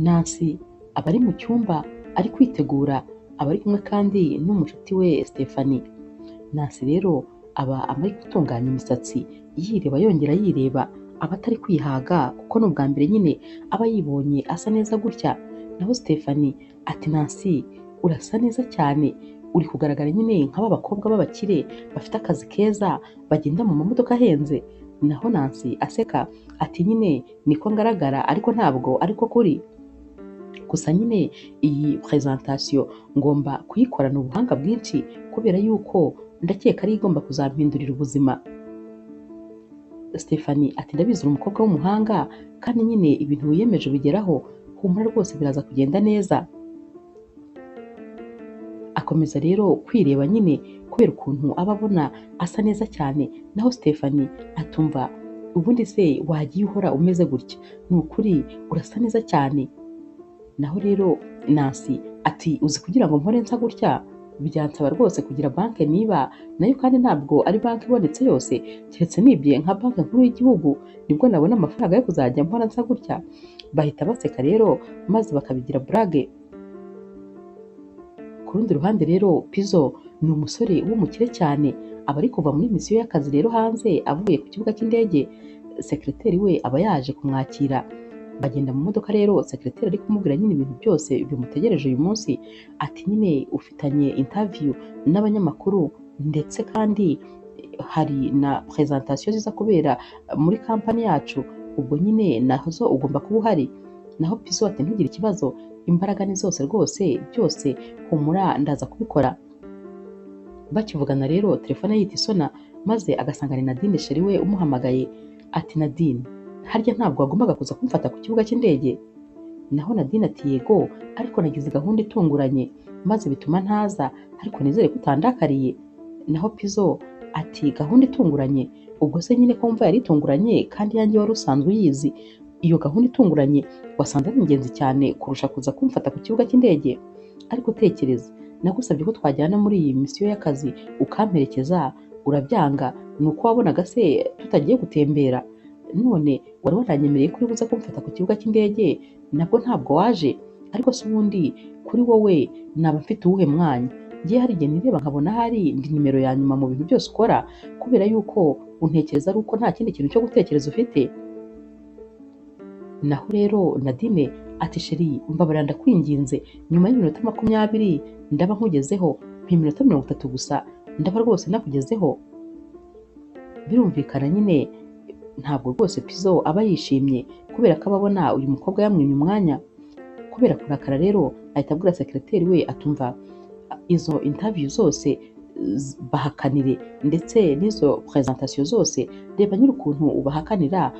Nancy aba ari mu cyumba ari kwitegura, aba ari kumwe kandi n'umushuti we Stephanie. Nancy rero aba ari gutunganya imisatsi yireba yongera yireba, aba atari kwihaga kuko ni ubwa mbere nyine aba yibonye asa neza gutya. Naho Stephanie ati Nancy urasa neza cyane, uri kugaragara nyine nk'aba bakobwa b'abakire bafite akazi keza bagenda mu mamodoka ahenze. Naho Nancy aseka ati nyine niko ngaragara ariko ntabwo ariko kuri. Gusa nyine iyi presentation ngomba kuyikorana ubuhanga bwinshi kubera yuko ndakeka ari igomba kuzampindurira ubuzima. Stephanie ati ndabizi uri umukobwa w'umuhanga kandi nyine ibintu wiyemeje ubigeraho, humura rwose biraza kugenda neza. Akomeza rero kwireba nyine kubera ukuntu aba abona asa neza cyane. Naho Stephanie atumva ubundi se wagiye uhora umeze gutya, ni ukuri urasa neza cyane. Naho rero Nancy ati uzi kugira ngo mpore nsa gutya byansaba rwose kugira banki niba nayo, kandi ntabwo ari banki ibonetse yose, keretse nibye nka banki nkuru y'igihugu nibwo nabona amafaranga yo kuzajya mpora nsa gutya. Bahita baseka rero maze bakabigira burage. Ku rundi ruhande rero Pizzo ni umusore w'umukire cyane, aba ari kuva muri misiyo y'akazi rero hanze avuye ku kibuga cy'indege, sekreteri we aba yaje kumwakira. Bagenda mu modoka rero sekreteri ari kumubwira nyine ibintu byose bimutegereje uyu munsi, ati nyine ufitanye interview n'abanyamakuru ndetse kandi hari na presentation ziza kubera muri kampani yacu, ubwo nyine nazo ugomba kuba uhari. Naho Pizzo ati ntugire ikibazo, imbaraga ni zose rwose, byose humura ndaza kubikora. Bakivugana rero telefone yita isona maze agasanga ni Nadine sheri we umuhamagaye, ati Nadine harya ntabwo wagombaga kuza kumfata ku kibuga cy'indege? Naho Nadine ati yego ariko nagize gahunda itunguranye maze bituma ntaza, ariko nizere ko utandakariye. Naho Pizzo ati gahunda itunguranye? Ubwo se nyine ko wumva yari itunguranye kandi yanjye wari usanzwe uyizi, iyo gahunda itunguranye wasanze ari ingenzi cyane kurusha kuza kumfata ku kibuga cy'indege? Ariko tekereza, nagusabye ko twajyana muri iyi misiyo y'akazi ukamperekeza urabyanga, ni uko wabonaga se tutagiye gutembera? None wari waranyemereye ko uri buze kumfata ku kibuga cy'indege nabwo ntabwo waje. Ariko se ubundi kuri wowe naba mfite uwuhe mwanya? Ngiye hari igihe nireba nkabona hari ndi nimero ya nyuma mu bintu byose ukora, kubera yuko untekereza ari uko nta kindi kintu cyo gutekereza ufite. Naho rero Nadine ati sheri mbabarira ndakwinginze, nyuma y'iminota 20 ndaba nkugezeho, mpa iminota 30 gusa ndaba rwose nakugezeho. Birumvikana nyine ntabwo rwose Pizzo aba yishimye kubera ko ababona uyu mukobwa yamwimye umwanya. Kubera kurakara rero ahita abwira sekreteri we atumva izo interview zose bahakanire, ndetse n'izo presentation zose reba nyiri ukuntu ubahakanira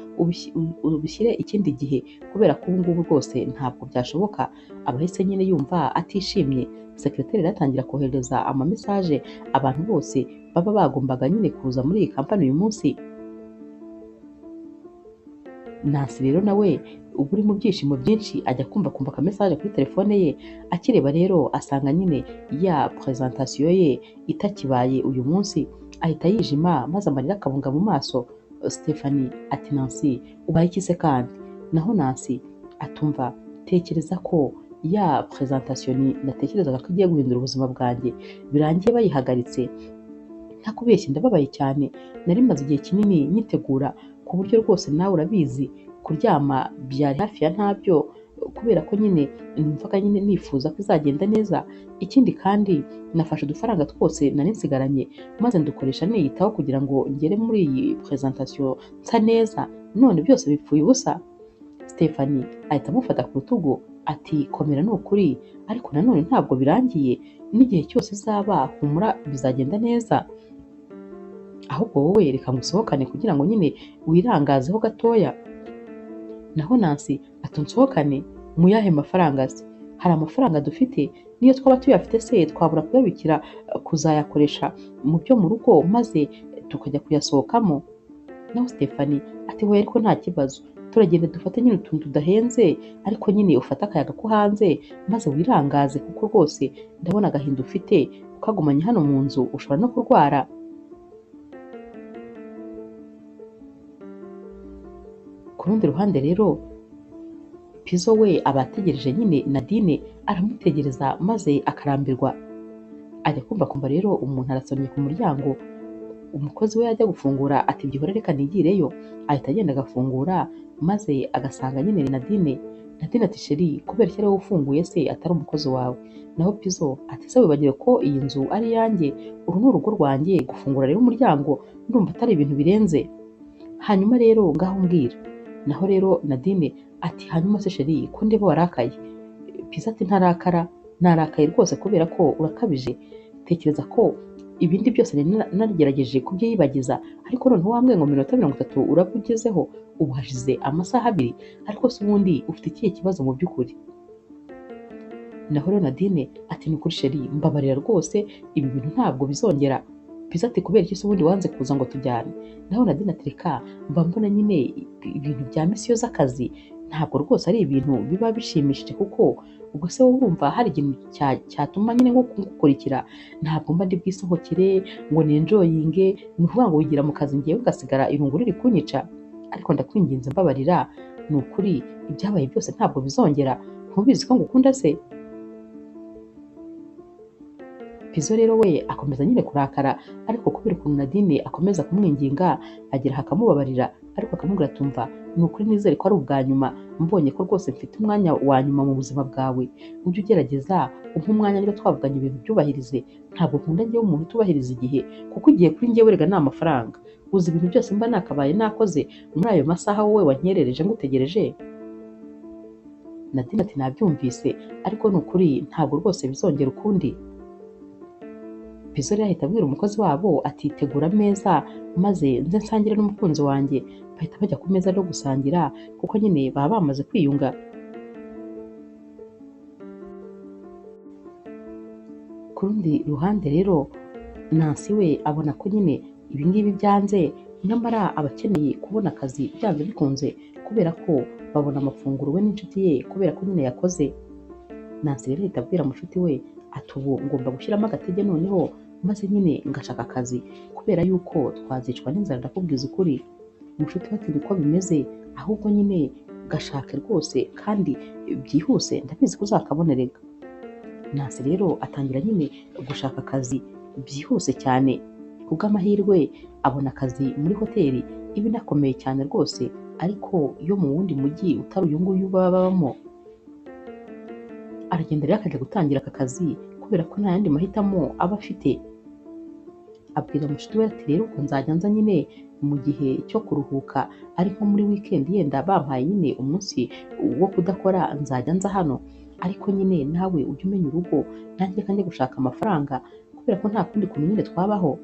ubishyire ikindi gihe, kubera ko ubu ngubu rwose ntabwo byashoboka. Abahise nyine yumva atishimye. Sekreteri atangira kohereza ama message abantu bose baba bagombaga nyine kuza muri iyi kampani uyu munsi. Nancy rero nawe uba uri mu byishimo byinshi ajya kumva aka message kuri telefone ye, akireba rero asanga nyine ya presentation ye itakibaye uyu munsi, ahita yijima maze amarira akabunga mu maso. Stephanie ati Nancy ubaye iki se kandi? Naho Nancy atumva tekereza ko ya presentation natekerezaga ko igiye guhindura ubuzima bwanjye birangiye bayihagaritse. Ntakubeshye ndababaye cyane, nari maze igihe kinini nyitegura ku buryo rwose nawe urabizi kuryama byari hafi ya ntabyo, kubera ko nyine numvaga nyine nifuza ko izagenda neza. Ikindi kandi nafashe udufaranga twose nari nsigaranye maze ndukoresha niyitaho kugira ngo ngere muri iyi presentation nsa neza, none byose bipfuye ubusa. Stephanie ahita amufata ku rutugu ati komera ni ukuri, ariko nanone ntabwo birangiye, n'igihe cyose izaba humura bizagenda neza, ahubwo wowe reka ngusohokane kugira ngo nyine wirangazeho gatoya. Naho Nancy ati unsohokane mu yahe mafaranga se? Hari amafaranga dufite, niyo twaba tuyafite se twabura kuyabikira kuzayakoresha mu byo mu rugo maze tukajya kuyasohokamo? Naho Stephanie ati hoya ariko nta kibazo, turagenda dufate nyine utuntu tudahenze, ariko nyine ufate akayaga ko hanze maze wirangaze, kuko rwose ndabona agahinda ufite ukagumanye hano mu nzu ushobora no kurwara. Ku rundi ruhande rero Pizzo we aba ategereje nyine Nadine, aramutegereza maze akarambirwa. Ajya kumva kumva rero umuntu arasomye ku muryango, umukozi we yajya gufungura ati byihore reka nigireyo, ahita agenda agafungura maze agasanga nyine ni Nadine. Nadine ati chéri kubera iki ari wowe ufunguye se atari umukozi wawe? Naho Pizzo ati se wibagiwe ko iyi nzu ari iyanjye, uru ni urugo rwanjye, gufungura rero umuryango ndumva atari ibintu birenze. Hanyuma rero ngaho mbwira. Naho rero Nadine ati hanyuma se chéri ko ndeba warakaye? Pizzo ati ntarakara, narakaye rwose kubera ko urakabije, tekereza ko ibindi byose nagerageje kubyiyibagiza, ariko noneho wambwiye ngo minota 30 uraba ugezeho, ubu hashize amasaha 2, ariko se ubundi ufite ikihe kibazo mu by'ukuri? Naho rero Nadine ati ni ukuri chéri mbabarira rwose, ibi bintu ntabwo bizongera. Pizzo ati kubera iki se ubundi wanze kuza ngo tujyane? Naho Nadine ati reka mba mbona nyine ibintu bya misiyo z'akazi ntabwo rwose ari ibintu biba bishimishije, kuko ubwo se wowe urumva hari ikintu cyatuma nyine nko kugukurikira, ntabwo mba ndi bwisohokere ngo nenjoyinge, ni ukuvuga ngo wigira mu kazi ngewe ugasigara irungu riri kunyica, ariko ndakwinginze mbabarira, ni ukuri ibyabaye byose ntabwo bizongera, ntubizi ko ngukunda se? Pizzo rero we akomeza nyine kurakara, ariko kubera ukuntu Nadine akomeza kumwinginga agera akamubabarira, ariko akamubwira tumva ni ukuri nizere ko ari ubwa nyuma, mbonye ko rwose mfite umwanya wa nyuma mu buzima bwawe, ujye ugerageza umpe umwanya niba twavuganye ibintu byubahirize, ntabwo nkunda njyewe umuntu utubahiriza igihe, kuko igihe kuri njyewe erega ni amafaranga, uzi ibintu byose mba nakabaye nakoze muri ayo masaha wowe wankerereje ngutegereje. Nadine ati nabyumvise, ariko ni ukuri ntabwo rwose bizongera ukundi. Pizzo rero ahita abwira umukozi wabo ati tegura ameza maze nze nsangire n'umukunzi wanjye. Bahita bajya ku meza no gusangira kuko nyine baba bamaze kwiyunga. Ku rundi ruhande rero Nancy we abona ko nyine ibi ngibi byanze, nyamara aba akeneye kubona akazi byanze bikunze, kubera ko babona amafunguro we n'inshuti ye kubera ko nyine yakoze. Nancy rero ahita abwira mushuti we ati ubu ngomba gushyiramo agatege noneho maze nyine ngashaka akazi, kubera yuko twazicwa n'inzara ndakubwiza ukuri. Mushuti we ati niko bimeze, ahubwo nyine gashake rwose kandi byihuse, ndabizi ko uzakabonerega. Nancy rero atangira nyine gushaka akazi byihuse cyane, kubw'amahirwe abona akazi muri hoteli iba inakomeye cyane rwose, ariko yo mu wundi mujyi utari uyu nguyu baba babamo. Aragenda rero akajya gutangira aka kazi kubera ko nta yandi mahitamo aba afite. Abwira mushuti we ati rero ubwo nzajya nza nyine mu gihe cyo kuruhuka, ari nko muri weekend yenda bampaye nyine umunsi wo kudakora nzajya nza hano, ariko nyine nawe ujye umenya urugo, nanjye kanjye gushaka amafaranga kubera ko nta kundi kuntu nyine twabaho.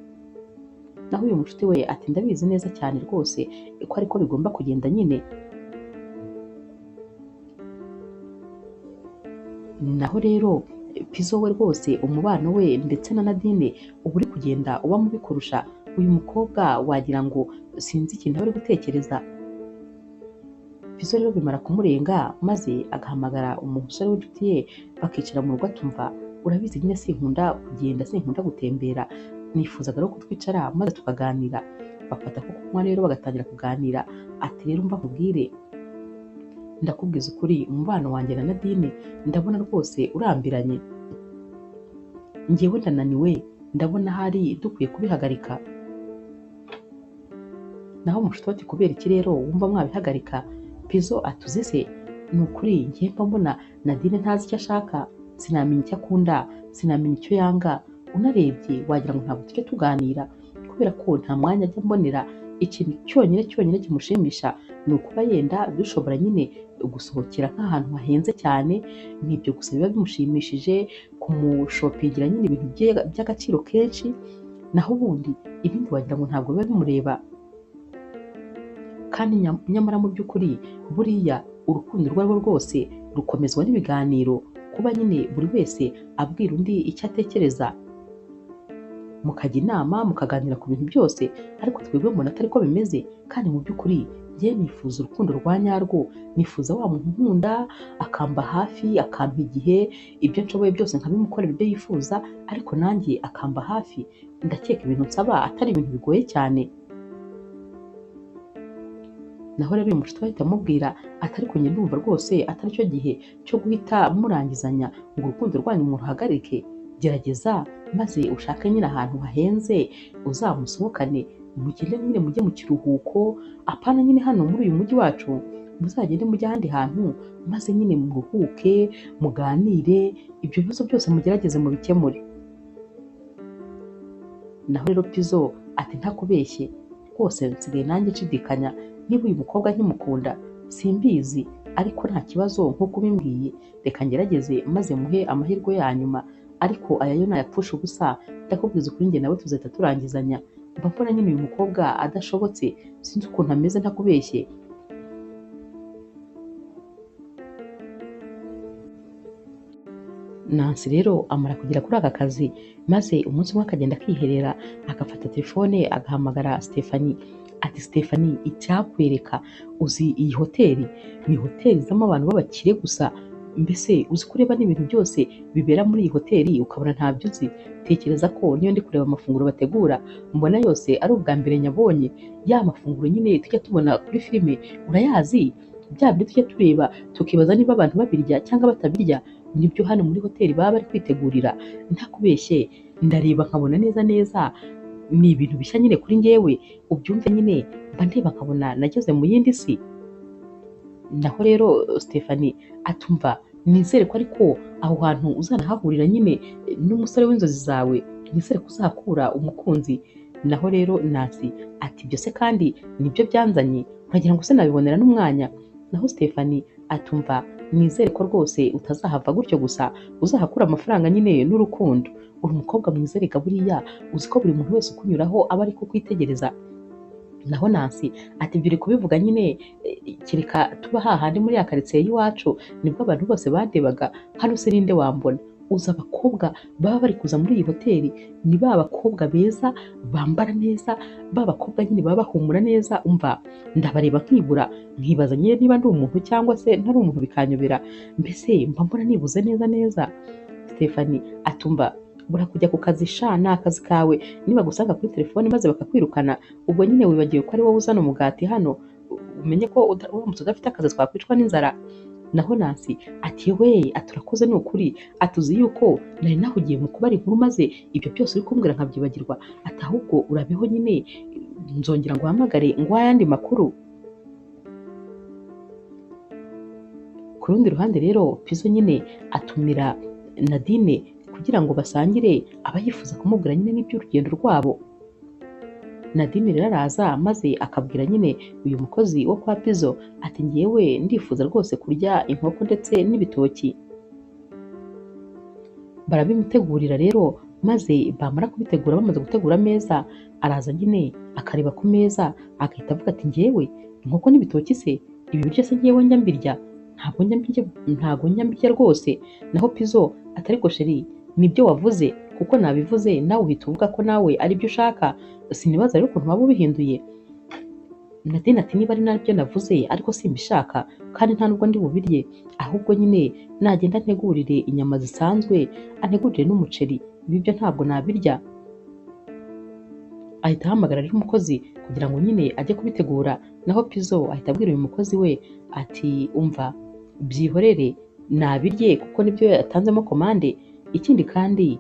Naho uyu mushuti we ati ndabizi neza cyane rwose ko ariko bigomba kugenda nyine. Naho rero Pizzo we rwose umubano we ndetse na Nadine uba uri kugenda uba mubi kurusha uyu mukobwa, wagira ngo sinzi ikintu aba ari gutekereza. Pizzo rero bimara kumurenga maze agahamagara umusore w'inshuti ye bakicara mu rugo atumva urabizi nyine sinkunda kugenda, sinkunda gutembera, nifuzaga rero ko twicara maze tukaganira. Bafata ko kunywa rero bagatangira kuganira, ati rero mva nkubwire, ndakubwiza ukuri umubano wanjye na Nadine ndabona rwose urambiranye, njyewe ndananiwe, ndabona hari dukwiye kubihagarika. Naho mushuti ati kubera iki rero wumva mwabihagarika? Pizzo atuzi se ni ukuri njye mba mbona Nadine ntazi icyo ashaka, sinamenya icyo akunda, sinamenya icyo yanga, unarebye wagira ngo ntabwo tujya tuganira kubera ko nta mwanya ajya mbonera. Ikintu cyonyine cyonyine kimushimisha ni ukuba yenda dushobora nyine gusohokera nk'ahantu hahenze cyane, nibyo gusa biba bimushimishije, kumushopingira nyine ibintu by'agaciro kenshi, naho ubundi ibindi wagira ngo ntabwo biba bimureba. Kandi nyamara mu by'ukuri buriya urukundo urwo arirwo rwose rukomezwa n'ibiganiro, kuba nyine buri wese abwira undi icyo atekereza, mukajya inama, mukaganira ku bintu byose, ariko twebwe mbona atari ko bimeze. Kandi mu by'ukuri njye nifuza urukundo rwa nyarwo, nifuza wa muntu nkunda akamba hafi, akampa igihe, ibyo nshoboye byose nkabimukorera ibyo yifuza, ariko nanjye akamba hafi. Ndakeka ibintu nsaba atari ibintu bigoye cyane. Naho rero uyu mushuti we ahita amubwira ati ariko njye ndumva rwose atari cyo gihe cyo guhita murangizanya ngo urukundo rwanyu muruhagarike, gerageza maze ushake nyine ahantu hahenze uzamusohokane, mugende nyine mujye mu kiruhuko, apana nyine hano muri uyu mujyi wacu, muzagende mujye ahandi hantu maze nyine muruhuke, muganire, ibyo bibazo byose mugerageze mubikemure. Naho rero Pizzo ati ntakubeshye rwose nsigaye nanjye nshidikanya niba uyu mukobwa nkimukunda, simbizi ariko nta kibazo nk'uko ubimbwiye, reka ngerageze maze muhe amahirwe ya nyuma, ariko aya yo nayapfusha ubusa, ndakubwiza ukuri njye nawe tuzahita turangizanya, mba mbona nyine uyu mukobwa adashobotse, sinzi ukuntu ameze ntakubeshye. Nancy rero amara kugera kuri aka kazi maze umunsi umwe akagenda akiherera agafata telefone agahamagara Stephanie ati Stephanie icyakwereka uzi iyi hoteli ni hoteli izamo abantu b'abakire gusa, mbese uzi kureba n'ibintu byose bibera muri iyi hoteli ukabona ntabyo uzi, tekereza ko niyo ndi kureba amafunguro bategura mbona yose ari ubwa mbere nyabonye, ya mafunguro nyine tujya tubona kuri filime urayazi, bya bindi tujya tureba tukibaza niba abantu babirya cyangwa batabirya, nibyo hano muri hoteli baba bari kwitegurira, ntakubeshye ndareba nkabona neza neza ni ibintu bishya nyine kuri njyewe, ubyumve nyine mba ndeba nkabona nageze mu yindi si. Naho rero Stephanie atumva nizere ko ariko aho hantu uzanahahurira nyine n'umusore w'inzozi zawe, nizere ko uzahakura umukunzi. Naho rero Nancy ati ibyo se kandi nibyo byanzanye, uragira ngo se nabibonera n'umwanya. Naho Stephanie atumva nizere ko rwose utazahava gutyo gusa, uzahakura amafaranga nyine n'urukundo, uri umukobwa mwiza reka buriya uzi ko buri muntu wese ukunyuraho aba ari kukwitegereza. Naho Nancy ati ibyo uri kubivuga nyine kereka tuba hahandi muri ya karitsiye y'iwacu nibwo abantu bose bandebaga, hano se ninde wambona, uzi abakobwa baba bari kuza muri iyi hoteli ni ba bakobwa beza bambara neza, ba bakobwa nyine baba bahumura neza, umva ndabareba nkibura nkibaza nyine niba ndi umuntu cyangwa se ntari umuntu bikanyobera, mbese mba mbona nibuze neza neza. Stephanie atumva bura kujya ku kazi sha ni akazi kawe, niba gusanga kuri telefone maze bakakwirukana ubwo nyine wibagiwe ko ari wowe uzana umugati hano, umenye ko uramutse udafite akazi twakwicwa n'inzara. Naho Nancy ati we aturakoze ni ukuri, atuzi yuko nari nahugiye mu kubara inkuru maze ibyo byose uri kumbwira nkabyibagirwa, ati ahubwo urabeho nyine nzongera nguhamagare nguhe ayandi makuru. Ku rundi ruhande rero Pizzo nyine atumira Nadine kugira ngo basangire, aba yifuza kumubwira nyine n'iby'urugendo rwabo. Nadine rero araza maze akabwira nyine uyu mukozi wo kwa Pizzo ati njyewe ndifuza rwose kurya inkoko ndetse n'ibitoki. Barabimutegurira rero maze bamara kubitegura bamaze gutegura ameza, araza nyine akareba ku meza agahita avuga ati njyewe inkoko n'ibitoki se ibi biryo se njyewe njya mbirya, ntabwo njya mbirya rwose. Naho Pizzo ati ariko sheri nibyo wavuze kuko nabivuze nawe uhita uvuga ko nawe aribyo ushaka, sinibaza rero ukuntu waba ubihinduye. Nadine ati niba ari nabyo navuze ariko simbishaka kandi nta nubwo ndi bubirye, ahubwo nyine nagenda ntegurire inyama zisanzwe antegurire n'umuceri, ibi byo ntabwo nabirya. Ahita ahamagara rero umukozi kugira ngo nyine ajye kubitegura. Naho Pizzo ahita abwira uyu mukozi we ati umva byihorere nabirye kuko nibyo yatanzemo komande, ikindi kandi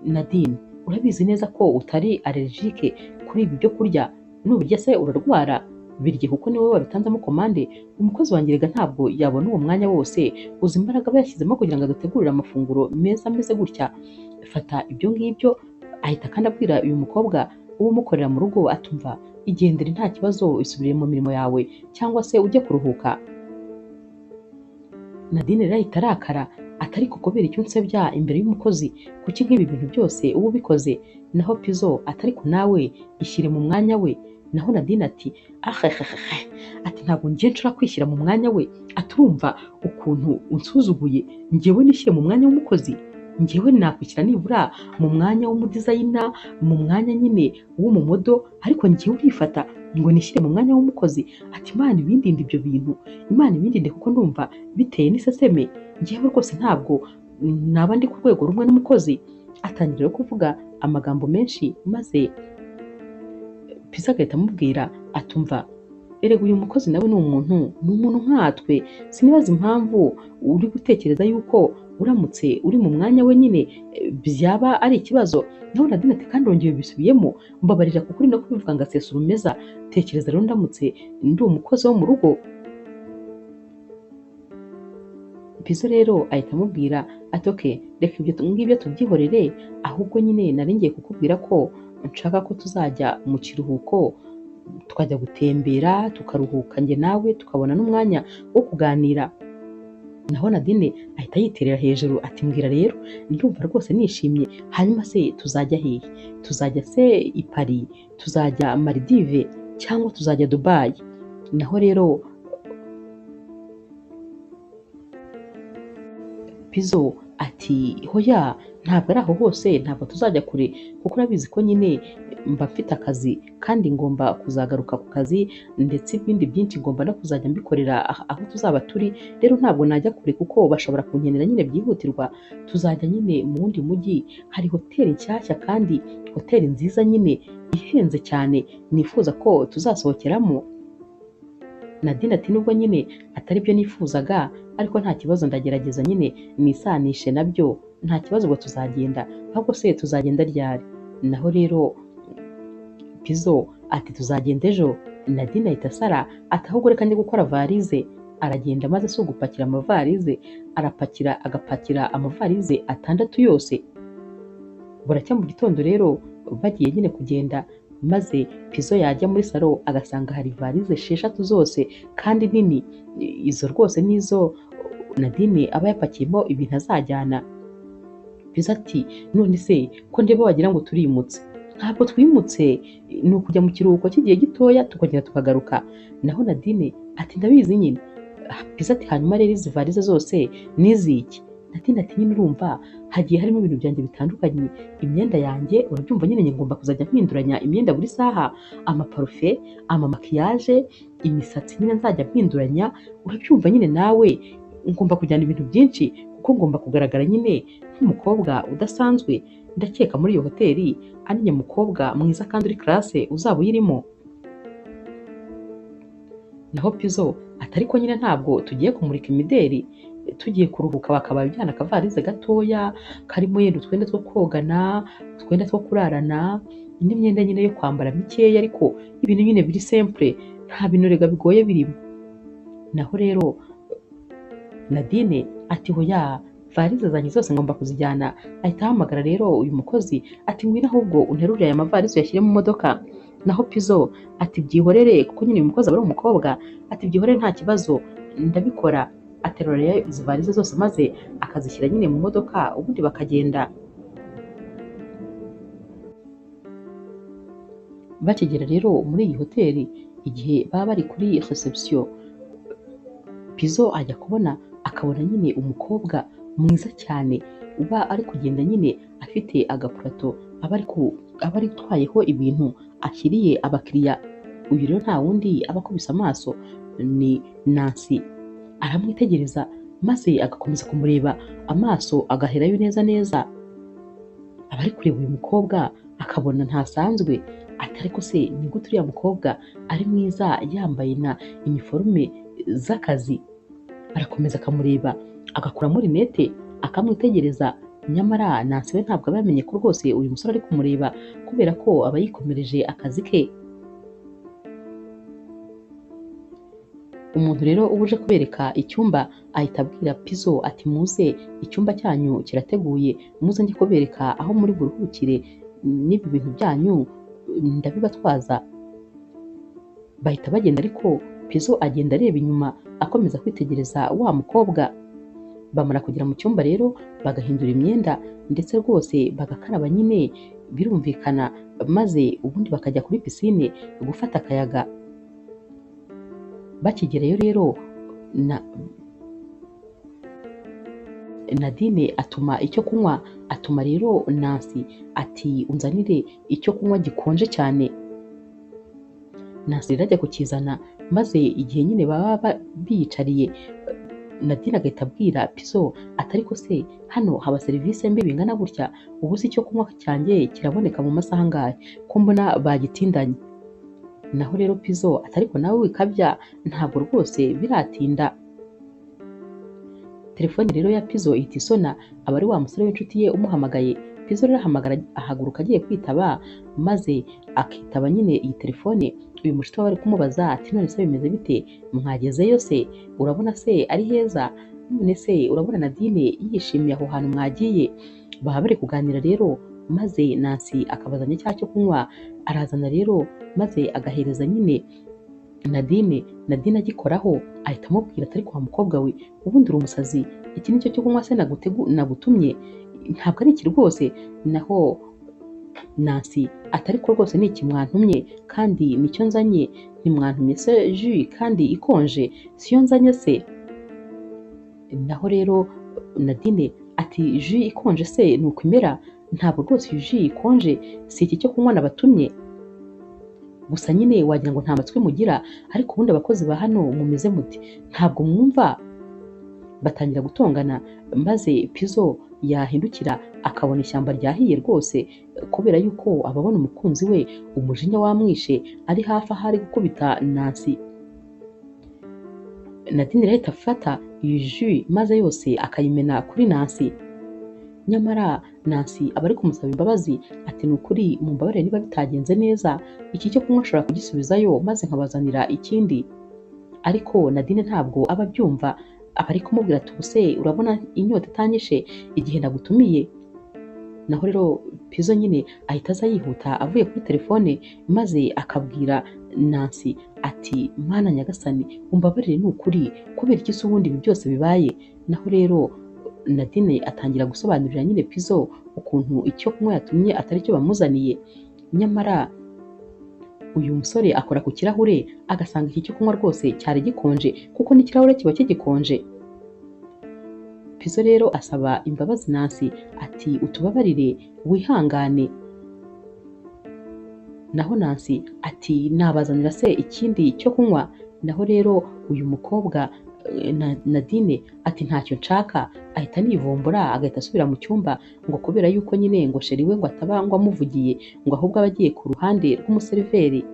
Nadine urabizi neza ko utari allergique kuri ibi byo kurya, nubirya se urarwara, birye kuko niwe wabitanzemo komande, umukozi wanjye rega ntabwo yabona uwo mwanya wose, uzi imbaraga aba yashyizemo kugira ngo adutegurire amafunguro meza ameze gutya, fata ibyo ngibyo. Ahita kandi abwira uyu mukobwa uba umukorera mu rugo atumva igendere nta kibazo isubire mu mirimo yawe cyangwa se ujye kuruhuka. Nadine rero ahita arakara atari kubera icyo unsebya imbere y'umukozi, kuki nk'ibi bintu byose uba ubikoze. Naho Pizzo atari ko nawe ishyire mu mwanya we. Naho Nadine ati ahehehe, ati ntabwo ngiye nshobora kwishyira mu mwanya we, aturumva ukuntu unsuzuguye, njyewe nishyire mu mwanya w'umukozi, njyewe nakwishyira nibura mu mwanya w'umudizayina, mu mwanya nyine w'umumodo, ariko njyewe urifata ngo nishyire mu mwanya w'umukozi. Ati Imana ibindinde ibyo bintu, Imana ibindinde kuko ndumva biteye n'iseseme, njyewe rwose ntabwo naba ndi ku rwego rumwe n'umukozi. Atangira rero kuvuga amagambo menshi maze Pizzo agahita amubwira atumva Erega uyu mukozi nawe ni umuntu, ni umuntu nkatwe, sinibaza impamvu uri gutekereza yuko uramutse uri mu mwanya we nyine byaba ari ikibazo. Naho Nadine ati kandi wongeye ubisubiyemo, mbabarira kuko uri no kubivuga ngo asesa urumeza, tekereza rero ndamutse ndi umukozi wo mu rugo. Pizo rero ahita amubwira ati okay, reka ibyo ngibyo tubyihorere, ahubwo nyine nari ngiye kukubwira ko nshaka ko tuzajya mu kiruhuko, tukajya gutembera, tukaruhuka njye nawe, tukabona n'umwanya wo kuganira. Naho Nadine ahita yiterera hejuru ati mbwira rero, ndumva rwose nishimye, hanyuma se tuzajya hehe? Tuzajya se i Paris, tuzajya Maldives cyangwa tuzajya Dubai? Naho rero Pizo ati hoya, ntabwo ari aho hose, ntabwo tuzajya kure kuko urabizi ko nyine mba mfite akazi kandi ngomba kuzagaruka ku kazi, ndetse ibindi byinshi ngomba no kuzajya mbikorera aho tuzaba turi. Rero ntabwo najya kure kuko bashobora kunkenera nyine byihutirwa. Tuzajya nyine mu wundi mujyi, hari hoteli nshyashya kandi hoteli nziza nyine ihenze cyane nifuza ko tuzasohokeramo. Nadine ati nubwo nyine atari byo nifuzaga ariko nta kibazo, ndagerageza nyine nisanishe nabyo, nta kibazo ubwo tuzagenda. Ahubwo se tuzagenda ryari? Naho rero Pizo ati tuzagenda ejo. Nadine ahita asara ati ahubwo reka njye gukora varize. Aragenda maze si ugupakira amavarize, arapakira agapakira amavarize 6 yose. Buracya mu gitondo rero bagiye nyine kugenda, maze Pizo yajya muri salo agasanga hari varize 6 zose kandi nini, izo rwose nizo Nadine aba yapakiyemo ibintu azajyana. Pizo ati none se ko ndeba wagira ngo turimutse? Ntabwo twimutse, ni ukujya mu kiruhuko cy'igihe gitoya tukongera tukagaruka. Naho Nadine ati ndabizi nyine. Pizo ati hanyuma rero izi varize zose niziki? Nadine ati nyine urumva hagiye harimo ibintu byanjye bitandukanye, imyenda yanjye urabyumva nyine ngomba kuzajya mpinduranya imyenda buri saha, amaparufe, amamakiyaje, imisatsi nyine nzajya mpinduranya, urabyumva nyine nawe ngomba kujyana ibintu byinshi kuko ngomba kugaragara nyine nk'umukobwa udasanzwe. Ndakeka muri iyo hoteli ari njye mukobwa mwiza kandi uri classe uzaba uyirimo. Naho Pizo ati ariko nyine ntabwo tugiye kumurika imideri, tugiye kuruhuka, bakaba bijyana akavarize gatoya karimo yenda utwenda two kogana, utwenda two kurarana, n'imyenda nyine yo kwambara mikeya, ariko ibintu nyine biri simple, nta bintu rega bigoye birimo. Naho rero Nadine ati hoya, varize zanjye zose ngomba kuzijyana. Ahita ahamagara rero uyu mukozi ati ngwino ahubwo unterurire aya mavarize uyashyire mu modoka. Naho Pizo ati byihorere, kuko nyine uyu mukozi aba ari umukobwa, ati byihorere nta kibazo ndabikora. Aterura rero izi varize zose maze akazishyira nyine mu modoka, ubundi bakagenda. Bakigera rero muri iyi hoteli, igihe baba bari kuri reception, Pizo ajya kubona akabona nyine umukobwa mwiza cyane uba ari kugenda nyine afite agapurato aba ari gutwayeho ibintu ashyiriye abakiriya. Uyu rero nta wundi aba akubise amaso ni Nancy. Aramwitegereza maze agakomeza kumureba amaso agaherayo neza neza. Aba ari kureba uyu mukobwa akabona ntasanzwe, ati ariko se ni gute uriya mukobwa ari mwiza yambaye na iniforume z'akazi? Arakomeza akamureba agakuramo rinete akamwitegereza, nyamara Nancy we ntabwo aba yamenye ko rwose uyu musore ari kumureba kubera ko aba yikomereje akazi ke. Umuntu rero uba uje kubereka icyumba ahita abwira Pizo ati muze icyumba cyanyu kirateguye, muze njye kubereka aho muri buruhukire n'ibi bintu byanyu ndabibatwaza. Bahita bagenda, ariko Pizo agenda areba inyuma akomeza kwitegereza wa mukobwa. Bamara kugera mu cyumba rero bagahindura imyenda ndetse rwose bagakaraba nyine birumvikana, maze ubundi bakajya kuri pisine gufata akayaga. Bakigerayo rero Nadine atuma icyo kunywa, atuma rero Nancy ati unzanire icyo kunywa gikonje cyane. Nancy rero ajya kukizana, maze igihe nyine baba biyicariye Nadine agahita abwira Pizo ati ariko se hano haba serivisi mbi bingana gutya, ubu se icyo kunywa cyanjye kiraboneka mu masaha angahe ko mbona bagitindanye? Naho rero Pizzo ati ariko nawe wikabya ntabwo rwose biratinda. Telefone rero ya Pizzo ihita isona, aba ari wa musore w'inshuti ye umuhamagaye. Pizzo rero ahamagara ahaguruka agiye kwitaba, maze akitaba nyine iyi telefone. Uyu mushuti we ari kumubaza ati none se bimeze bite, mwagezeyo se, urabona se ari heza, none se urabona Nadine yishimiye aho hantu mwagiye? Baba bari kuganira rero, maze Nancy akabazanya icyaha cyo kunywa, arazana rero maze agahereza nyine Nadine. Nadine agikoraho ahita amubwira ati ariko wa mukobwa we ubundi uri umusazi, iki nicyo cyo kunywa se nagutumye, ntabwo ari iki rwose. Naho Nancy ati ariko rwose ni iki mwantumye kandi nicyo nzanye, ntimwantumye se jus kandi ikonje siyo nzanye se? Naho rero Nadine ati jus ikonje se ni uko imera, ntabwo rwose iyi jus ikonje si iki cyo kunywa nabatumye. Gusa nyine wagira ngo nta matwi mugira, ariko ubundi abakozi ba hano mumeze muti ntabwo mwumva. Batangira gutongana, maze Pizzo yahindukira akabona ishyamba ryahiye rwose, kubera yuko ababona umukunzi we umujinya wamwishe ari hafi aho ari gukubita Nancy. Nadine rero ahita afata iyi jus maze yose akayimena kuri Nancy. Nyamara Nancy aba ari kumusaba imbabazi ati ni ukuri mumbabarire niba bitagenze neza, iki cyo kunywa nshobora kugisubizayo maze nkabazanira ikindi. Ariko Nadine ntabwo aba abyumva, aba ari kumubwira ati ubuse urabona inyota itanyishe igihe nagutumiye. Naho rero Pizzo nyine ahita aza yihuta avuye kuri telefone, maze akabwira Nancy ati Mana nyagasani umbabarire ni ukuri, kubera iki se ubundi ibi byose bibaye? Naho rero Nadine atangira gusobanurira nyine Pizzo ukuntu icyo kunywa yatumye atari cyo bamuzaniye. Nyamara uyu musore akora ku kirahure agasanga iki cyo kunywa rwose cyari gikonje, kuko n'ikirahure kiba kigikonje. Pizzo rero asaba imbabazi Nancy ati utubabarire wihangane. Naho Nancy ati nabazanira se ikindi cyo kunywa? Naho rero uyu mukobwa Nadine ati ntacyo nshaka, ahita anivumbura agahita asubira mu cyumba, ngo kubera yuko nyine ngo sheri we ngo ataba ngo amuvugiye, ngo ahubwo aba agiye ku ruhande rw'umuseriveri.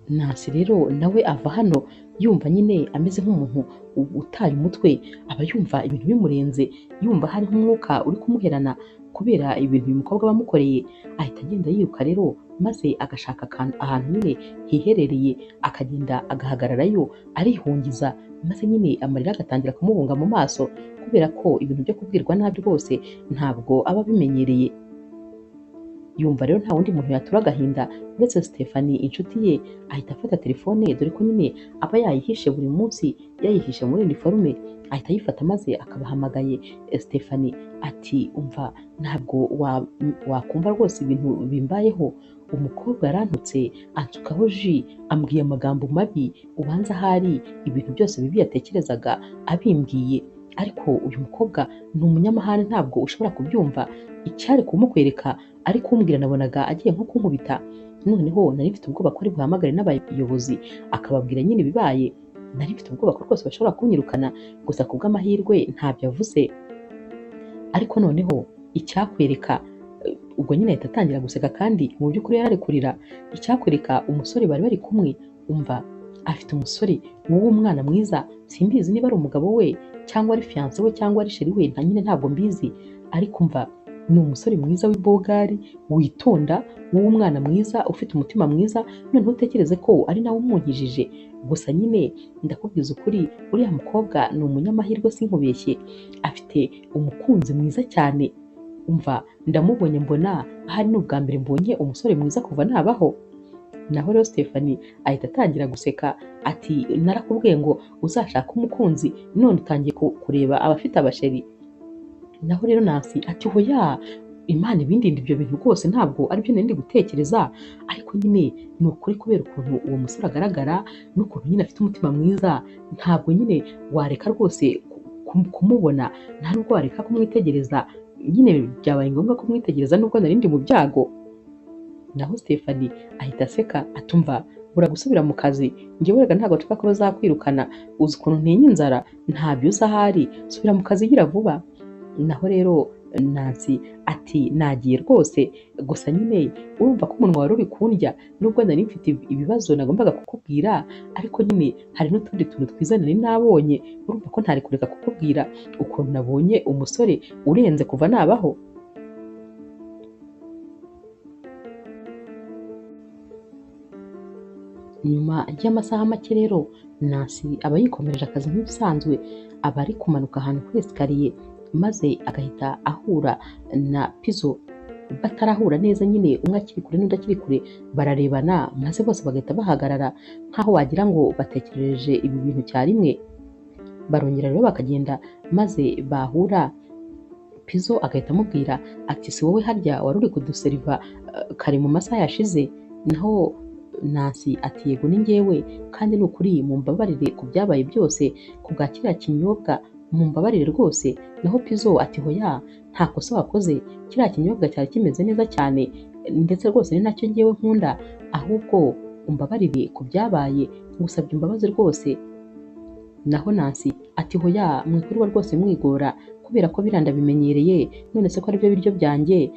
Nancy rero nawe ava hano yumva nyine ameze nk'umuntu utaye umutwe, aba yumva ibintu bimurenze, yumva hari nk'umwuka uri kumuherana kubera ibintu uyu mukobwa bamukoreye. Ahita agenda yiruka rero maze agashaka ahantu nyine hiherereye, akagenda agahagararayo arihungiza, maze nyine amarira agatangira kumubunga mu maso, kubera ko ibintu byo kubwirwa nabi rwose ntabwo aba abimenyereye. Yumva rero nta wundi muntu yatura agahinda uretse Stephanie inshuti ye. Ahita afata telefone, dore ko nyine aba yayihishe buri munsi, yayihishe muri uniforme, ahita ayifata maze akabahamagaye. Stephanie ati umva ntabwo wakumva rwose ibintu bimbayeho, umukobwa yarantutse ansukaho jus, ambwiye amagambo mabi, ubanza ahari ibintu byose bibi yatekerezaga abimbwiye, ariko uyu mukobwa ni umunyamahane ntabwo ushobora kubyumva, icyari kumukwereka ari kumbwira nabonaga agiye nko kunkubita, noneho nari mfite ubwoba ko ari buhamagare n'abayobozi akababwira nyine ibibaye, nari mfite ubwoba ko rwose bashobora kunyirukana, gusa ku bw'amahirwe ntabyo avuze. Ariko noneho icyakwereka, ubwo nyine ahita atangira guseka kandi mu by'ukuri yari ari kurira, icyakwereka umusore bari bari kumwe, umva afite umusore w'umwana mwiza, simbizi niba ari umugabo we cyangwa ari fiancé we cyangwa ari sheri we, nta nyine ntabwo mbizi, ariko umva ni umusore mwiza w'ibogari witonda, w'umwana mwiza ufite umutima mwiza, noneho utekereze ko ari nawe umunkijije. Gusa nyine ndakubwiza ukuri uriya mukobwa ni umunyamahirwe sinkubeshye, afite umukunzi mwiza cyane, umva ndamubonye mbona ahari ni ubwa mbere mbonye umusore mwiza kuva nabaho. Naho rero Stephanie ahita atangira guseka ati narakubwiye ngo uzashake umukunzi none utangiye kureba abafite abasheri. Naho rero Nancy ati hoya Imana ibindinde ibyo bintu rwose ntabwo aribyo nari ndi gutekereza, ariko nyine ni ukuri kubera ukuntu uwo musore agaragara n'ukuntu nyine afite umutima mwiza, ntabwo nyine wareka rwose kumubona, nta nubwo wareka kumwitegereza, nyine byabaye ngombwa kumwitegereza nubwo nari ndi mu byago. Naho Stephanie ahita aseka atumva bura gusubira mu kazi, njyewe rega ntabwo nshaka ko bazakwirukana, uzi ukuntu ntinya inzara, ntabyo uzi ahari, subira mu kazi gira vuba. Naho rero Nancy ati nagiye rwose, gusa nyine urumva ko umunwa wari uri kundya, nubwo nari mfite ibibazo nagombaga kukubwira, ariko nyine hari n'utundi tuntu twiza nari nabonye, urumva ko ntari kureka kukubwira ukuntu nabonye umusore urenze kuva nabaho. Nyuma y'amasaha make rero Nancy aba yikomereje akazi nk'ibisanzwe, aba ari kumanuka ahantu kuri esikariye maze agahita ahura na Pizzo. Batarahura neza nyine, umwe akiri kure n'undi akiri kure, bararebana maze bose bagahita bahagarara nk'aho wagira ngo batekereje ibi bintu cyarimwe. Barongera rero bakagenda maze bahura, Pizzo agahita amubwira ati si wowe harya wari uri kuduseriva kare mu masaha yashize? Naho Nancy ati yego ni njyewe, kandi ni ukuri mumbabarire ku byabaye byose, ku bwa kiriya kinyobwa mumbabarire rwose. Naho Pizzo ati hoya nta kosa wakoze, kiriya kinyobwa cyari kimeze neza cyane, ndetse rwose ni nacyo njyewe nkunda, ahubwo umbabarire ku byabaye, ngusabye imbabazi rwose. Naho Nancy ati hoya mwikwirirwa rwose mwigora, kubera ko biriya ndabimenyereye, none se ko aribyo biryo byanjye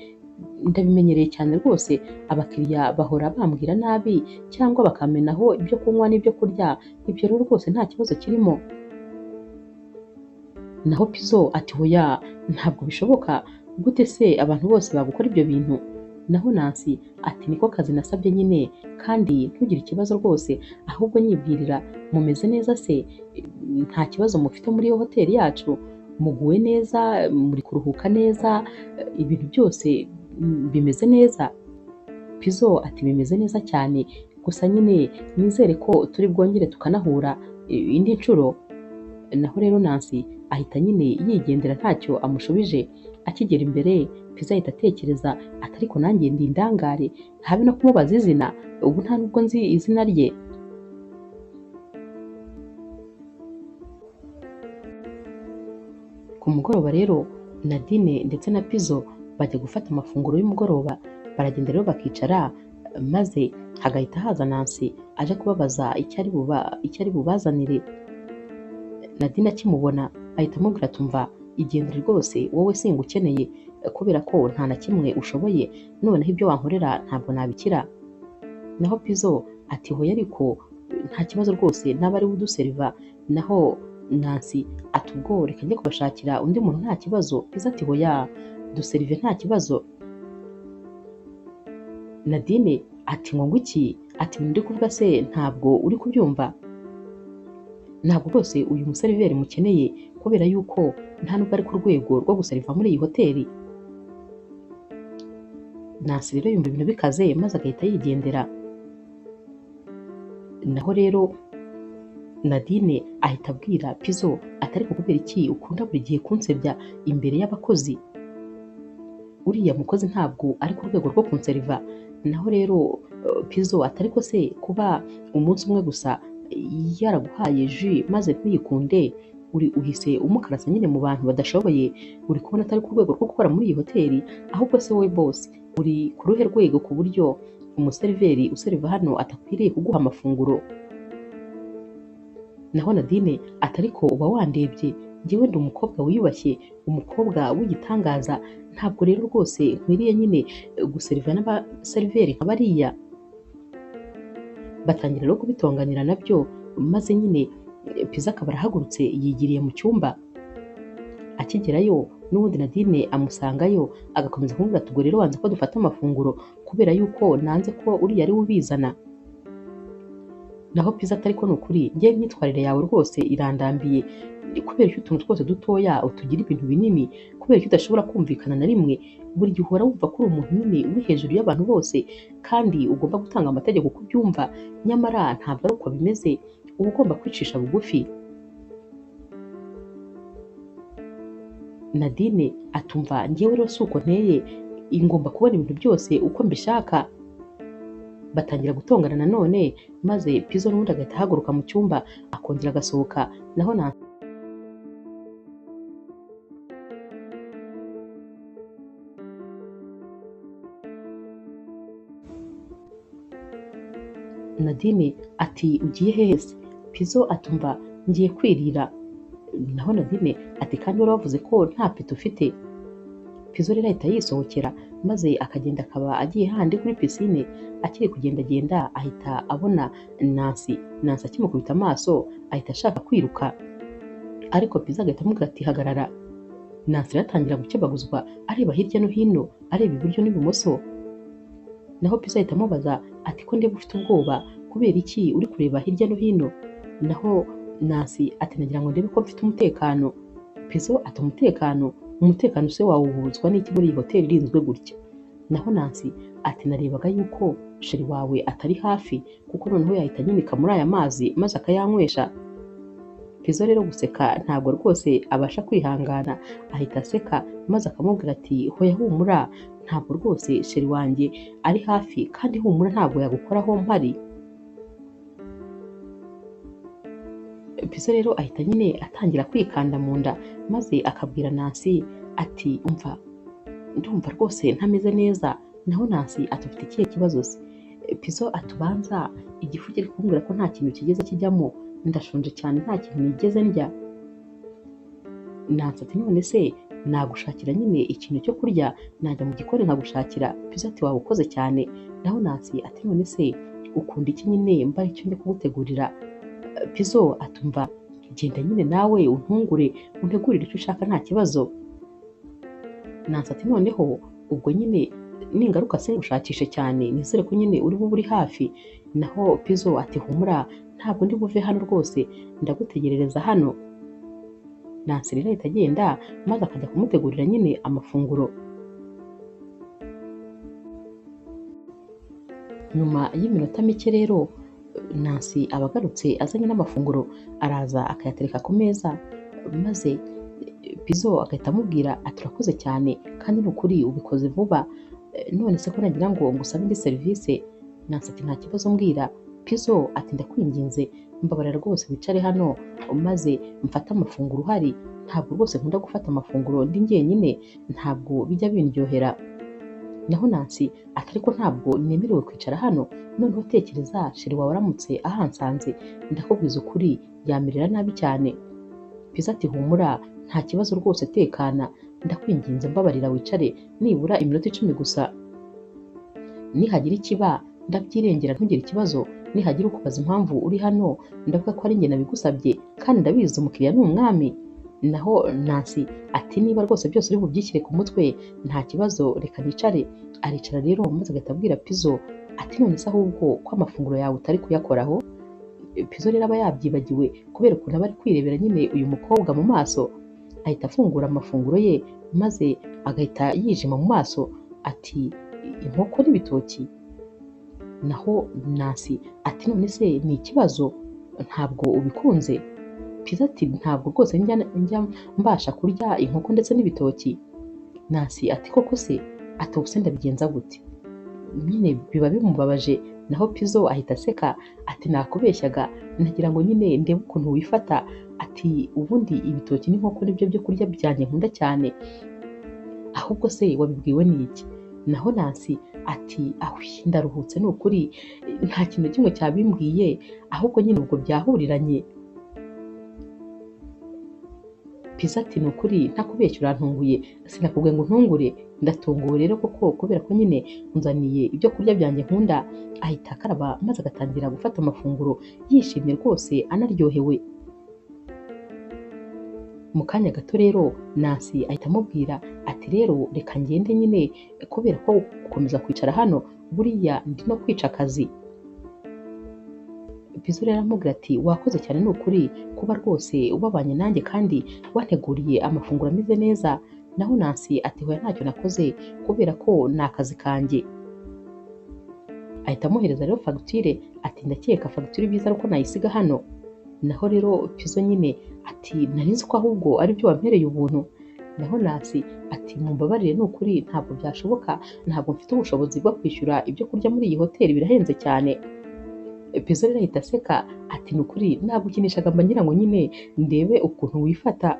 ndabimenyereye cyane rwose, abakiriya bahora bambwira nabi cyangwa bakamenaho ibyo kunywa n'ibyo kurya, ibyo rero rwose nta kibazo kirimo. Naho Pizzo ati hoya ntabwo bishoboka, gute se abantu bose bagukora ibyo bintu? Naho Nancy ati niko kazi nasabye nyine, kandi ntugire ikibazo rwose, ahubwo nyibwirira mumeze neza se, nta kibazo mufite muri iyo hoteli yacu, muguwe neza, muri kuruhuka neza, ibintu byose bimeze neza. Pizzo ati bimeze neza cyane, gusa nyine nizere ko turi bwongere tukanahura indi nshuro. Naho rero Nancy ahita nyine yigendera ntacyo amushubije. Akigera imbere Pizzo ahita atekereza ati ariko nanjye ndi indangare, habe no kumubaza izina, ubu nta nubwo nzi izina rye. Ku mugoroba rero Nadine ndetse na Pizzo bajya gufata amafunguro y'umugoroba, baragenda rero bakicara, maze hagahita haza Nancy aje kubabaza icyo ari bubazanire. Nadine akimubona ahita amubwira ati umva igendere rwose, wowe singukeneye kubera ko nta na kimwe ushoboye, noneho ibyo wankorera ntabwo nabikira. Naho Pizzo ati hoya ariko nta kibazo rwose, naba ari we uduseriva. Naho Nancy ati ubwo reka njye kubashakira undi muntu nta kibazo. Pizzo ati hoya duserive nta kibazo. Nadine ati ngo ngwiki? Ati ibintu ndi kuvuga se ntabwo uri kubyumva? Ntabwo rwose uyu museriveri mukeneye, kubera yuko nta nubwo ari ku rwego rwo guseriva muri iyi hoteli. Nancy rero yumva ibintu bikaze maze agahita yigendera. Naho rero Nadine ahita abwira Pizzo ati ariko kubera iki ukunda buri gihe kunsebya imbere y'abakozi? Uriya mukozi ntabwo ari ku rwego rwo kunseriva. Naho rero Pizzo ati ariko se kuba umunsi umwe gusa yaraguhaye ji maze ntuyikunde, uri uhise umukarasa nyine mu bantu badashoboye, uri kubona atari ku rwego rwo gukora muri iyi hoteli? Ahubwo se wowe boss uri ku ruhe rwego ku buryo umuseriveri useriva hano atakwiriye kuguha amafunguro? Naho Nadine ati ariko uba wandebye, njyewe ndi umukobwa wiyubashye, umukobwa w'igitangaza, ntabwo rero rwose nkwiriye nyine guseriva n'abaseriveri nka bariya. Batangira rero kubitonganira nabyo, maze nyine Pizzo akaba arahagurutse yigiriye mu cyumba. Akigerayo n'ubundi Nadine amusangayo agakomeza kumubwira ati ubwo rero wanze ko dufata amafunguro kubera yuko nanze ko uriya ari we ubizana. Naho Pizzo ati ariko ni ukuri njye imyitwarire yawe rwose irandambiye, kubera ko utuntu twose dutoya utugira ibintu binini, kubera ko udashobora kumvikana na rimwe, buri gihe uhora wumva ko uri umuntu nyine uri hejuru y'abantu bose kandi ugomba gutanga amategeko uko ubyumva, nyamara ntabwo ari uko bimeze, uba ugomba kwicisha bugufi. Nadine atumva njyewe rero si uko nteye, ngomba kubona ibintu byose uko mbishaka. Batangira gutongana nanone, maze Pizzo n'ubundi agahita ahaguruka mu cyumba akongera agasohoka. Naho Nadine ati ugiye hehe se? Pizzo atumva ngiye kwirira. Naho Nadine ati kandi wari wavuze ko nta peti ufite. Pizzo rero ahita yisohokera maze akagenda akaba agiye handi kuri pisine. Akiri kugendagenda ahita abona Nancy. Nancy akimukubita amaso ahita ashaka kwiruka, ariko Pizzo agahita amubwira ati hagarara. Nancy rero atangira gukebaguzwa areba hirya no hino, areba iburyo n'ibumoso. Naho Pizzo ahita amubaza ati ko ndeba ufite ubwoba, kubera iki uri kureba hirya no hino? Naho Nancy ati nagira ngo ndebe ko mfite umutekano. Pizzo ati umutekano? Umutekano se wawuhuzwa n'iki muri iyi hoteli irinzwe gutya? Naho Nancy ati narebaga yuko sheri wawe atari hafi, kuko noneho yahita anyunika muri aya mazi maze akayanywesha. Pizzo rero guseka ntabwo rwose abasha kwihangana, ahita aseka maze akamubwira ati hoya humura, ntabwo rwose sheri wanjye ari hafi, kandi humura ntabwo yagukoraho mpari. Pizzo rero ahita nyine atangira kwikanda mu nda maze akabwira Nancy ati umva ndumva rwose ntameze neza. Naho Nancy ati ufite ikihe kibazo se? Pizzo atubanza igifu kiri kumbwira ko nta kintu kigeze kijyamo, ndashonje cyane nta kintu nigeze ndya. Nancy ati none se nagushakira nyine ikintu cyo kurya, najya mu gikoni nkagushakira. Pizzo ati waba ukoze cyane. Naho Nancy ati none se ukunda iki nyine mba icyo njya kugutegurira? Pizzo atumva genda nyine nawe untungure untegurire icyo ushaka nta kibazo. Nancy ati noneho ubwo nyine ningaruka singushakishe cyane, nizere ko nyine uri bube uri hafi. Naho Pizzo ati humura ntabwo ndi buve hano rwose, ndagutegerereza hano. Nancy rero ahita agenda maze akajya kumutegurira nyine amafunguro. Nyuma y'iminota mike rero Nancy aba agarutse azanye n'amafunguro, araza akayatereka ku meza maze Pizzo agahita amubwira ati urakoze cyane kandi ni ukuri ubikoze vuba, none se ko nagira ngo ngusabe indi serivisi? Nancy ati nta kibazo mbwira. Pizzo ati ndakwinginze mbabarira rwose wicare hano maze mfate amafunguro uhari, ntabwo rwose nkunda gufata amafunguro ndi njyenyine, ntabwo bijya bindyohera. Naho Nancy ati ariko ntabwo nemerewe kwicara hano, noneho tekereza sheri wawe aramutse ahansanze, ndakubwiza ukuri yamerera nabi cyane. Pizzo ati humura nta kibazo rwose tekana, ndakwinginze mbabarira wicare nibura iminota 10 gusa, nihagira ikiba ndabyirengera ntugire ikibazo, nihagira ukubaza impamvu uri hano ndavuga ko ari njye nabigusabye kandi ndabizi umukiriya ni umwami. Naho Nancy ati niba rwose byose uri bubyishyire ku mutwe nta kibazo reka nicare. Aricara rero maze agahita abwira Pizzo ati none se ahubwo ko amafunguro yawe utari kuyakoraho? Pizzo rero aba yabyibagiwe kubera ukuntu aba ari kwirebera nyine uyu mukobwa mu maso, ahita afungura amafunguro ye maze agahita yijima mu maso ati inkoko n'ibitoki. Naho Nancy ati none se ni ikibazo ntabwo ubikunze? Pizzo ati ntabwo rwose njya mbasha kurya inkoko ndetse n'ibitoki. Nancy ati koko se? Ati ubuse ndabigenza gute? Nyine biba bimubabaje. Naho Pizzo ahita aseka ati nakubeshyaga nagira ngo nyine ndebe ukuntu wifata, ati ubundi ibitoki n'inkoko nibyo byo kurya byanjye nkunda cyane, ahubwo se wabibwiwe n'iki? Naho Nancy ati ahwi ndaruhutse ni ukuri nta kintu kimwe cyabimbwiye, ahubwo nyine ubwo byahuriranye. Pizzo ati ni ukuri ntakubeshya urantunguye, sinakubwiye ngo untungure, ndatunguwe rero koko kubera ko nyine unzaniye ibyo kurya byanjye nkunda. Ahita akaraba maze agatangira gufata amafunguro yishimye rwose anaryohewe. Mu kanya gato rero Nancy ahita amubwira ati rero reka ngende nyine kubera ko gukomeza kwicara hano buriya ndi no kwica akazi. Pizzo rero aramubwira ati wakoze cyane ni ukuri kuba rwose ubabanye nanjye kandi wanteguriye amafunguro ameze neza. Naho Nancy ati hoya ntacyo nakoze kubera ko ni akazi kanjye. Ahita amuhereza rero fagitire ati ndakeka fagitire ibyiza ari uko nayisiga hano. Naho rero Pizzo nyine ati nari nzi ko ahubwo aribyo wampereye ubuntu. Naho Nancy ati mumbabarire ni ukuri ntabwo byashoboka, ntabwo mfite ubushobozi bwo kwishyura ibyo kurya muri iyi hoteli birahenze cyane. Pizzo rero ahita aseka ati ni ukuri nagukinishaga mba ngira ngo nyine ndebe ukuntu wifata.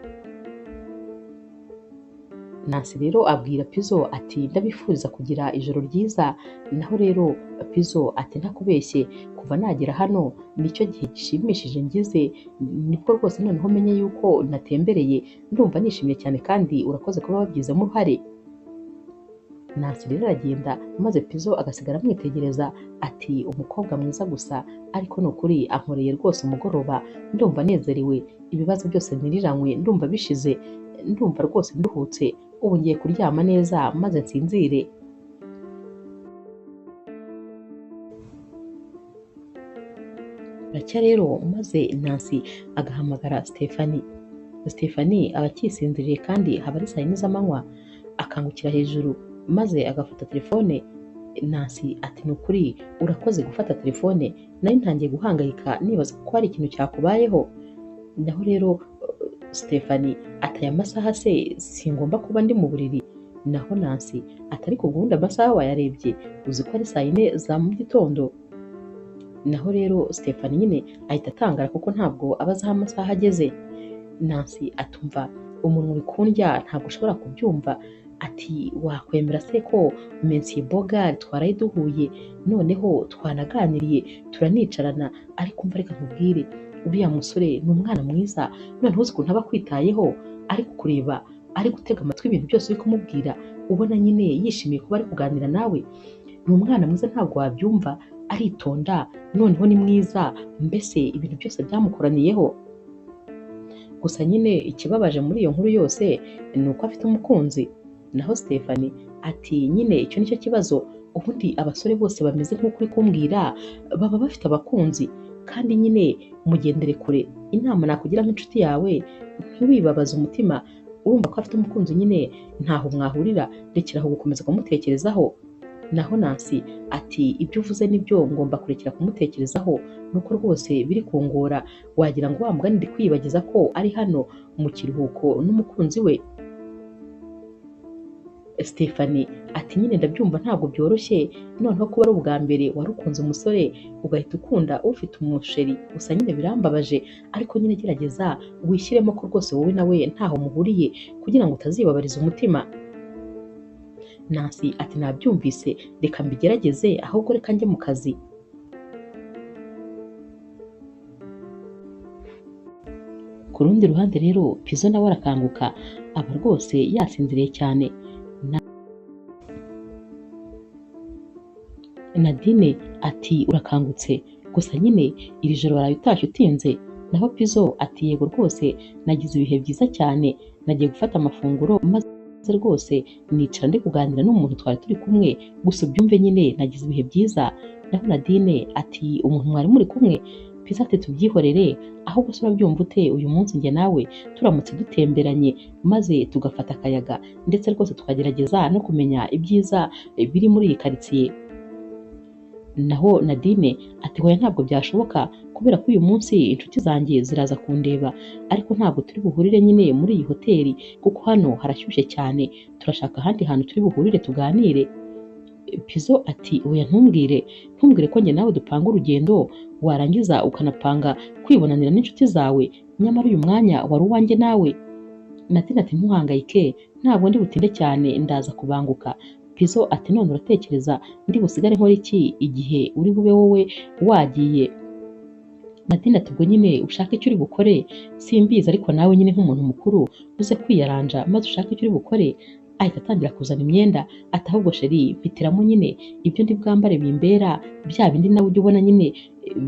Nancy rero abwira Pizzo ati ndabifuriza kugira ijoro ryiza. Naho rero Pizzo ati ntakubeshye kuva nagera hano nicyo gihe gishimishije ngize, nibwo rwose noneho menye yuko natembereye, ndumva nishimye cyane kandi urakoze kuba wabigizemo uruhare. Nancy rero aragenda maze Pizzo agasigara amwitegereza ati umukobwa mwiza gusa, ariko ni ukuri ankoreye rwose umugoroba, ndumva nezerewe, ibibazo byose niriranywe ndumva bishize, ndumva rwose nduhutse, ubu ngiye kuryama neza maze nsinzire. Buracya rero maze Nancy agahamagara Stephanie. Stephanie aba akisinziriye kandi haba ari saa yine z'amanywa, akangukira hejuru maze agafata telefone. Nancy ati ni ukuri urakoze gufata telefone, nari ntangiye guhangayika nibaza ko hari ikintu cyakubayeho. Naho rero Stephanie ati aya masaha se singomba kuba ndi mu buriri. Naho Nancy ati ariko ubundi amasaha wayarebye, uzi ko ari saa yine za mu gitondo. Naho rero Stephanie nyine ahita atangara kuko ntabwo aba azi aho amasaha ageze. Nancy atumva umuntu uri kundya ntabwo ushobora kubyumva, ati wakwemera se ko Monsieur Bogart twaraye duhuye, noneho twanaganiriye turanicarana, ariko umva reka nkubwire, uriya musore ni umwana mwiza, noneho uzi ukuntu aba akwitayeho, ari kukureba, ari gutega amatwi ibintu byose uri kumubwira, ubona nyine yishimiye kuba ari kuganira nawe, ni umwana mwiza ntabwo wabyumva, aritonda, noneho ni mwiza, mbese ibintu byose byamukoraniyeho. Gusa nyine ikibabaje muri iyo nkuru yose ni uko afite umukunzi. Naho Stephanie ati nyine icyo nicyo kibazo, ubundi abasore bose bameze nk'uko uri kumbwira baba bafite abakunzi, kandi nyine mugendere kure, inama nakugira nk'inshuti yawe ntiwibabaze umutima, urumva ko afite umukunzi nyine ntaho mwahurira, rekera aho gukomeza kumutekerezaho. Naho Nancy ati ibyo uvuze nibyo, ngomba kurekera kumutekerezaho, nuko rwose biri kungora, wagira ngo wa mugani ndi kwiyibagiza ko ari hano mu kiruhuko n'umukunzi we. Stephanie ati nyine ndabyumva ntabwo byoroshye, noneho kuba ari ubwa mbere wari ukunze umusore ugahita ukunda ufite umusheri, gusa nyine birambabaje, ariko nyine gerageza wishyiremo ko rwose wowe nawe ntaho muhuriye kugira ngo utazibabariza umutima. Nancy ati nabyumvise, reka mbigerageze, ahubwo reka njye mu kazi. Ku rundi ruhande rero Pizzo nawe arakanguka, aba rwose yasinziriye cyane. Nadine ati urakangutse, gusa nyine iri joro waraye utashye utinze. Naho Pizzo ati yego rwose nagize ibihe byiza cyane, nagiye gufata amafunguro maze rwose nicara ndi kuganira n'umuntu twari turi kumwe, gusa ubyumve nyine nagize ibihe byiza. Naho Nadine ati umuntu mwari muri kumwe? Pizzo ati tubyihorere, ahubwo se urabyumva ute uyu munsi njye nawe turamutse dutemberanye maze tugafata akayaga, ndetse rwose tukagerageza no kumenya ibyiza biri muri iyi karitsiye. Naho Nadine ati hoya ntabwo byashoboka kubera ko uyu munsi inshuti zanjye ziraza kundeba, ariko ntabwo turi buhurire nyine muri iyi hoteli kuko hano harashyushye cyane, turashaka ahandi hantu turi buhurire tuganire. Pizzo ati oya ntumbwire, ntumbwire ko njye nawe dupanga urugendo warangiza ukanapanga kwibonanira n'inshuti zawe, nyamara uyu mwanya wari uwanjye nawe. Nadine ati ntuhangayike, ntabwo ndi butinde cyane ndaza kubanguka. Pizzo ati none uratekereza ndi busigare nkora iki igihe uri bube wowe wagiye? Nadine ati ubwo nyine ushaka icyo uri bukore simbizi, ariko nawe nyine nk'umuntu mukuru uze kwiyaranja maze ushake icyo uri bukore. Ahita atangira kuzana imyenda, ati ahubwo sheri mpitiramo nyine ibyo ndi bwambare bimbera, bya bindi nawe ujya ubona nyine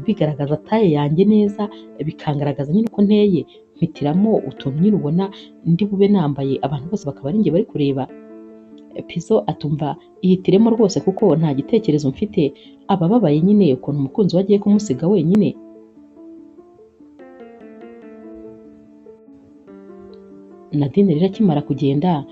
bigaragaza taye yanjye neza, bikangaragaza nyine uko nteye, mpitiramo utuntu nyine ubona ndi bube nambaye abantu bose bakaba ari njye bari kureba. Pizzo atumva ihitiremo rwose kuko nta gitekerezo mfite, abababaye nyine ukuntu umukunzi we agiye kumusiga wenyine. Nadine rero akimara kugenda,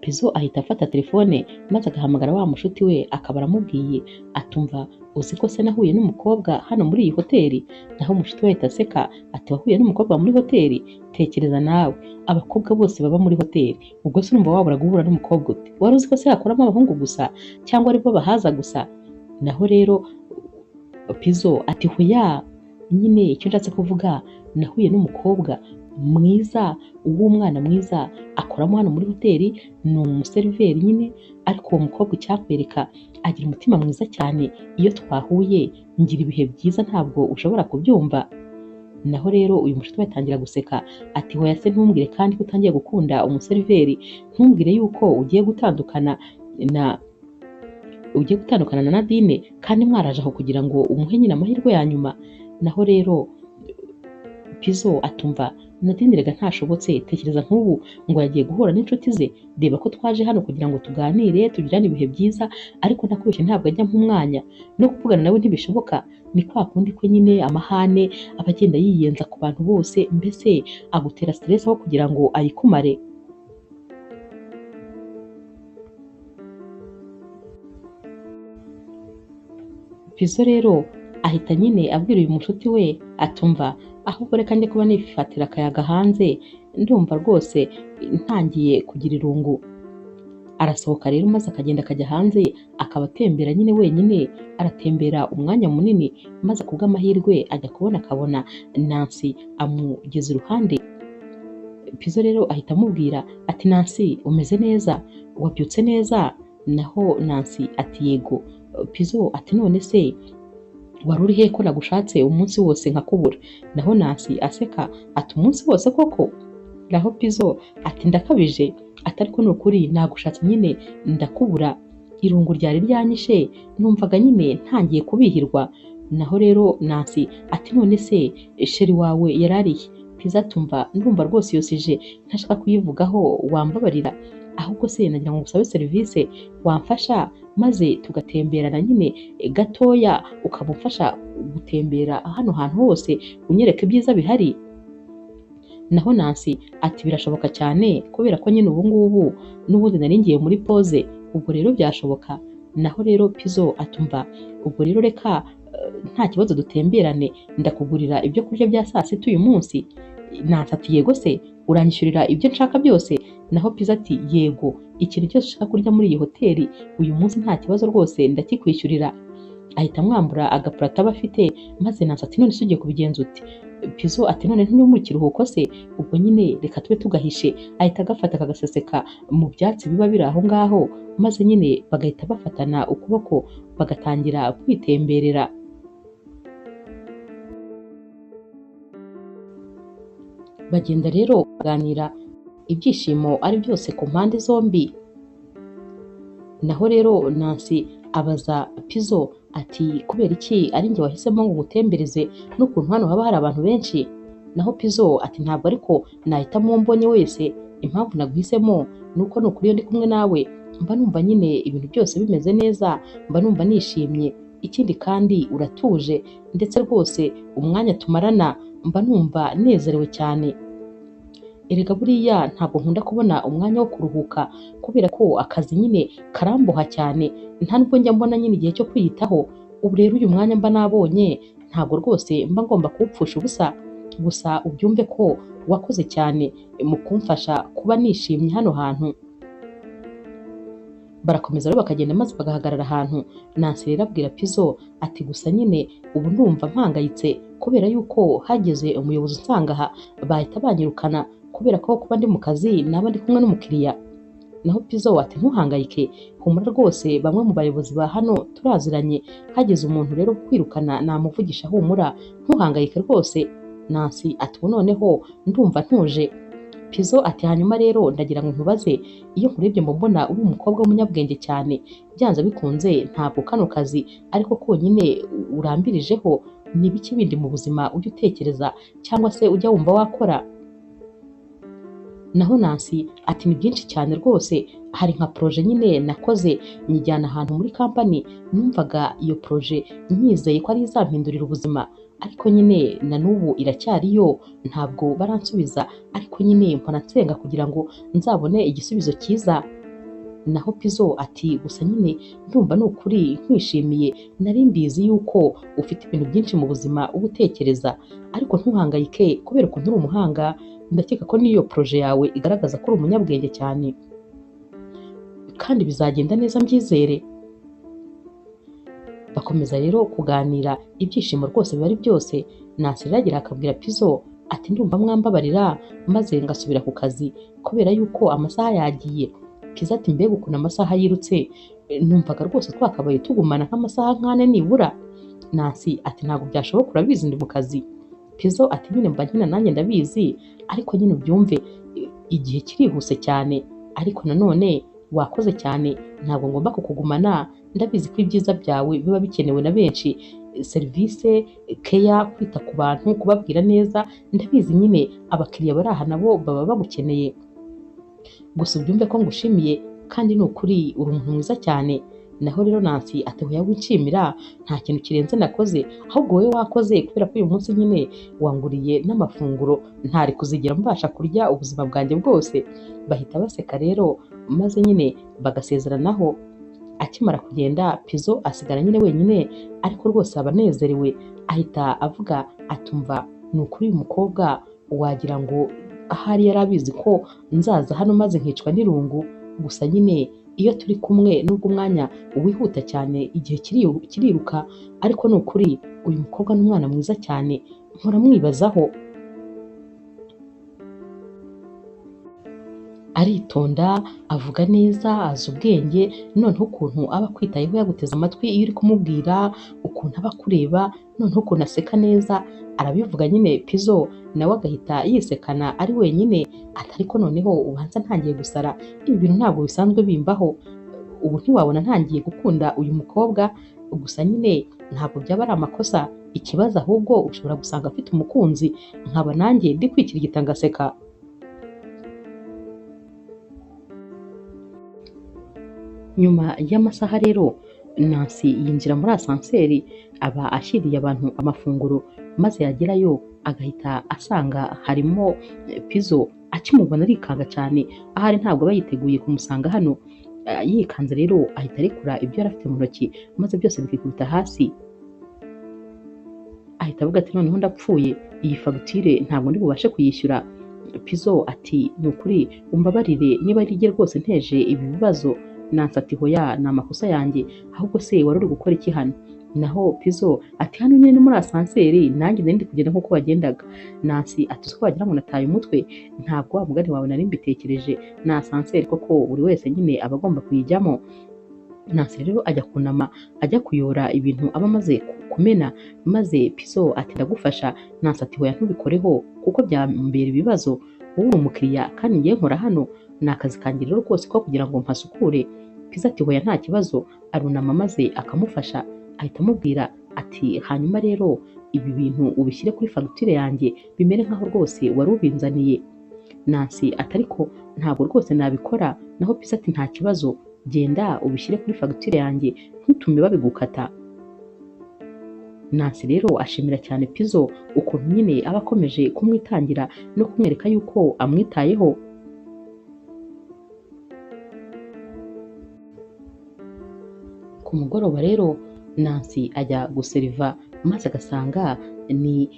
Pizzo ahita afata telefone maze agahamagara wa mushuti we, akaba aramubwiye atumva uzi ko se nahuye n'umukobwa hano muri iyi hoteli? Naho umushuti we ahita aseka ati wahuye n'umukobwa muri hoteli? Tekereza nawe, abakobwa bose baba muri hoteli, ubwo se urumva wabura guhura n'umukobwa ute? Wari uzi ko se hakoramo abahungu gusa cyangwa aribo bahaza gusa? Naho rero Pizzo ati hoya, nyine icyo nshatse kuvuga nahuye n'umukobwa mwiza w'umwana mwiza akoramo hano muri hoteli, ni umuseriveri nyine, ariko uwo mukobwa icyakwereka agira umutima mwiza cyane, iyo twahuye ngira ibihe byiza ntabwo ushobora kubyumva. Naho rero uyu mushuti we atangira guseka ati hoya se ntumbwire kandi ko utangiye gukunda umuseriveri, ntumbwire yuko ugiye gutandukana na ugiye gutandukana na Nadine kandi mwaraje aho kugira ngo umuhe nyine amahirwe ya nyuma? Naho rero Pizzo atumva Nadine rega ntashobotse, tekereza nk'ubu ngo yagiye guhura n'inshuti ze, reba ko twaje hano kugira ngo tuganire tugirane ibihe byiza, ariko ntakubeshye ntabwo ajya nk'umwanya no kuvugana nawe ntibishoboka, ni kwa kundi ko nyine amahane aba agenda yiyenza ku bantu bose, mbese agutera stress aho kugira ngo ayikumare. Pizzo rero ahita nyine abwira uyu mushuti we atumva ahubwo reka njye kuba nifatira akayaga hanze, ndumva rwose ntangiye kugira irungu. Arasohoka rero maze akagenda akajya hanze akaba atembera nyine wenyine, aratembera umwanya munini, maze kubw'amahirwe ajya kubona akabona Nancy amugeze iruhande. Pizzo rero ahita amubwira ati Nancy umeze neza, wabyutse neza? Naho Nancy ati yego. Pizzo ati none se wari uri he ko nagushatse umunsi wose nkakubura? Naho Nancy aseka ati umunsi wose koko? Naho Pizzo ati ndakabije, ati ariko ni ukuri nagushatse nyine ndakubura, irungu ryari ryanyishe, numvaga nyine ntangiye kubihirwa. Naho rero Nancy ati none se sheri wawe yarariye? Pizzo atumva ndumva rwose iyo sije ntashaka kuyivugaho, wambabarira, ahubwo se nagira ngo ngusabe serivisi wamfasha maze tugatemberana nyine gatoya, ukaba umfasha gutembera hano hantu hose unyereka ibyiza bihari. Naho Nancy ati birashoboka cyane kubera ko nyine ubu ngubu n'ubundi nari ngiye muri pause, ubwo rero byashoboka. Naho rero Pizzo atumva ubwo rero reka nta kibazo dutemberane, ndakugurira ibyo kurya bya saa sita uyu munsi. Nancy ati yego se uranyishyurira ibyo nshaka byose? Naho Pizzo ati yego, ikintu cyose ushaka kurya muri iyi hoteli uyu munsi nta kibazo rwose ndakikwishyurira. Ahita amwambura agapurato aba afite, maze Nancy ati none se ugiye kubigenza ute? Pizzo ati none nturi mu kiruhuko se? Ubwo nyine reka tube tugahishe. Ahita agafata akagaseseka mu byatsi biba biri aho ngaho, maze nyine bagahita bafatana ukuboko bagatangira kwitemberera. Bagenda rero baganira ibyishimo ari byose ku mpande zombi. Naho rero Nancy abaza Pizzo ati kubera iki ari njye wahisemo ngo ngutembereze n'ukuntu hano haba hari abantu benshi? Naho Pizzo ati ntabwo ariko nahitamo uwo mbonye wese, impamvu naguhisemo nuko ni ukuri iyo ndi kumwe nawe mba numva nyine ibintu byose bimeze neza, mba numva nishimye, ikindi kandi uratuje ndetse rwose umwanya tumarana mba numva nezerewe cyane. Erega buriya ntabwo nkunda kubona umwanya wo kuruhuka kubera ko akazi nyine karamboha cyane, nta nubwo njya mbona nyine igihe cyo kwiyitaho. Ubu rero uyu mwanya mba nabonye ntabwo rwose mba ngomba kuwupfusha ubusa. Gusa ubyumve ko wakoze cyane mu kumfasha kuba nishimye hano hantu. Barakomeza rero bakagenda maze bagahagarara ahantu. Nancy rero abwira Pizzo ati gusa nyine ubu ndumva mpangayitse kubera yuko hageze umuyobozi unsanga aha bahita banyirukana kubera ko kuba ndi mu kazi naba ndi kumwe n'umukiriya. Naho Pizzo ati ntuhangayike, humura rwose bamwe mu bayobozi ba hano turaziranye, hageze umuntu rero kwirukana namuvugisha, humura ntuhangayike rwose. Nancy ati ubu noneho ndumva ntuje. Pizzo ati hanyuma rero ndagira ngo nkubaze, iyo nkurebye mba mbona uri umukobwa w'umunyabwenge cyane, byanze bikunze ntabwo kano kazi ariko konyine urambirijeho, ni biki bindi mu buzima ujya utekereza cyangwa se ujya wumva wakora? Naho Nancy ati ni byinshi cyane rwose, hari nka projet nyine nakoze nyijyana ahantu muri kampani, numvaga iyo projet nyizeye ko ari izampindurira ubuzima, ariko nyine na n'ubu iracyariyo ntabwo baransubiza, ariko nyine mpora nsenga kugira ngo nzabone igisubizo cyiza. Naho Pizzo ati gusa nyine ndumva ni ukuri nkwishimiye, nari mbizi yuko ufite ibintu byinshi mu buzima uba utekereza, ariko ntuhangayike kubera ukuntu uri umuhanga, ndakeka ko n'iyo projet yawe igaragaza ko uri umunyabwenge cyane kandi bizagenda neza mbyizere. Bakomeza rero kuganira, ibyishimo rwose biba ari byose. Nancy rero agira akabwira Pizzo ati ndumva mwambabarira maze ngasubira ku kazi kubera yuko amasaha yagiye. Pizzo ati mbega ukuntu amasaha yirutse, numvaga rwose twakabaye tugumana nk'amasaha nk'ane nibura. Nancy ati ntabwo byashoboka urabizi ndi mu kazi. Pizzo ati nyine mba nkina nanjye ndabizi, ariko nyine ubyumve igihe kirihuse cyane, ariko nanone wakoze cyane ntabwo ngomba kukugumana, Ndabizi ko ibyiza byawe biba bikenewe na benshi, serivisi, keya, kwita ku bantu, kubabwira neza, ndabizi nyine abakiriya bari aha nabo baba bagukeneye. Gusa ubyumve ko ngushimiye kandi ni ukuri uri umuntu mwiza cyane. Naho rero Nancy ati hoya winshimira, nta kintu kirenze nakoze, ahubwo wowe wakoze kubera ko uyu munsi nyine wanguriye n'amafunguro ntari kuzigera mbasha kurya ubuzima bwanjye bwose. Bahita baseka rero maze nyine bagasezeranaho. Akimara kugenda Pizzo asigara nyine wenyine, ariko rwose aba anezerewe, ahita avuga atumva ni ukuri uyu mukobwa wagira ngo ahari yari abizi ko nzaza hano maze nkicwa n'irungu. Gusa nyine iyo turi kumwe nubwo umwanya wihuta cyane igihe kiriruka, ariko ni ukuri uyu mukobwa ni umwana mwiza cyane, mpora mwibazaho. Aritonda, avuga neza, azi ubwenge, noneho ukuntu aba akwitayeho yaguteze amatwi iyo uri kumubwira, ukuntu aba akureba, noneho ukuntu aseka neza, arabivuga nyine Pizzo nawe agahita yisekana ari wenyine, ati ariko noneho ubanza ntangiye gusara, ibi bintu ntabwo bisanzwe bimbaho, ubu ntiwabona ntangiye gukunda uyu mukobwa. Gusa nyine ntabwo byaba ari amakosa, ikibazo ahubwo ushobora gusanga afite umukunzi, nkaba nanjye ndi kwikirigita ngaseka. Nyuma y'amasaha rero Nancy yinjira muri asanseri, aba ashyiriye abantu amafunguro, maze yagerayo agahita asanga harimo Pizzo. Akimubona arikanga cyane, ahari ntabwo aba yiteguye kumusanga hano. Yikanze rero ahita arekura ibyo yari afite mu ntoki, maze byose bikikubita hasi. Ahita avuga ati noneho ndapfuye, iyi fagitire ntabwo ndi bubashe kuyishyura. Pizzo ati ni ukuri umbabarire niba ari jye rwose nteje ibi bibazo. Nancy ati hoya ni amakosa yanjye, ahubwo se wari uri gukora iki hano? Naho Pizzo ati hano nyine ni muri asanseri, nanjye nari ndi kugenda nk'uko wagendaga. Nancy ati uzi ko wagira ngo nataye umutwe, ntabwo wa mugani wawe nari mbitekereje, ni asanseri koko buri wese nyine aba agomba kuyijyamo. Nancy rero ajya kunama ajya kuyora ibintu aba amaze kumena, maze Pizzo ati ndagufasha. Nancy ati hoya ntubikoreho kuko byambera ibibazo, wowe uri umukiriya kandi ngiye nkora hano, ni akazi kanjye rero rwose ko kugira ngo mpasukure. Pizzo ati hoya nta kibazo, arunama maze akamufasha, ahita amubwira ati hanyuma rero ibi bintu ubishyire kuri fagitire yanjye bimere nkaho rwose wari ubinzaniye. Nancy ati ariko ntabwo rwose nabikora. Naho Pizzo ati nta kibazo, genda ubishyire kuri fagitire yanjye ntutume babigukata. Nancy rero ashimira cyane Pizzo ukuntu nyine aba akomeje kumwitangira no kumwereka yuko amwitayeho. Ku mugoroba rero Nancy ajya guseriva, maze agasanga ni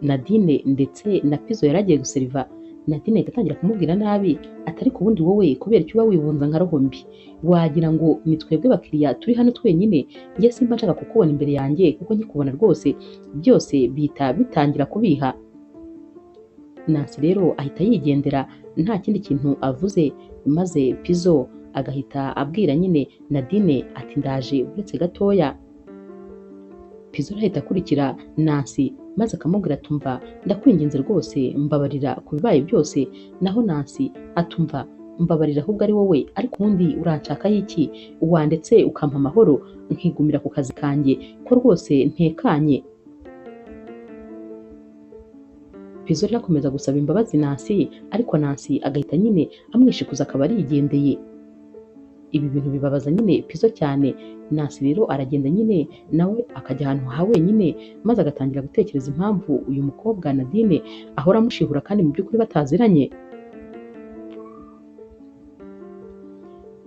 Nadine ndetse na Pizzo yari agiye guseriva. Nadine ahita atangira kumubwira nabi, ati ariko ubundi wowe kubera icyo uba wibunza nka roho mbi, wagira ngo ni twebwe bakiriya turi hano twenyine, njye simba nshaka kukubona imbere yanjye kuko nkikubona rwose byose bihita bitangira kubiha. Nancy rero ahita yigendera nta kindi kintu avuze, maze Pizzo agahita abwira nyine Nadine ati ndaje uretse gatoya. Pizzo ahita akurikira Nancy maze akamubwira atumva ndakwinginze rwose mbabarira ku bibaye byose. Naho Nancy atumva mbabarira ahubwo ari wowe, ariko ubundi uranshaka iki, wandetse ukampa amahoro nkigumira ku kazi kanjye ko rwose ntekanye. Pizzo rero akomeza gusaba imbabazi Nancy, ariko Nancy agahita nyine amwishikuza akaba arigendeye. Ibi bintu bibabaza nyine Pizzo cyane. Nancy rero aragenda nyine nawe akajya ahantu ha wenyine, maze agatangira gutekereza impamvu uyu mukobwa Nadine ahora amushihura kandi mu by'ukuri bataziranye.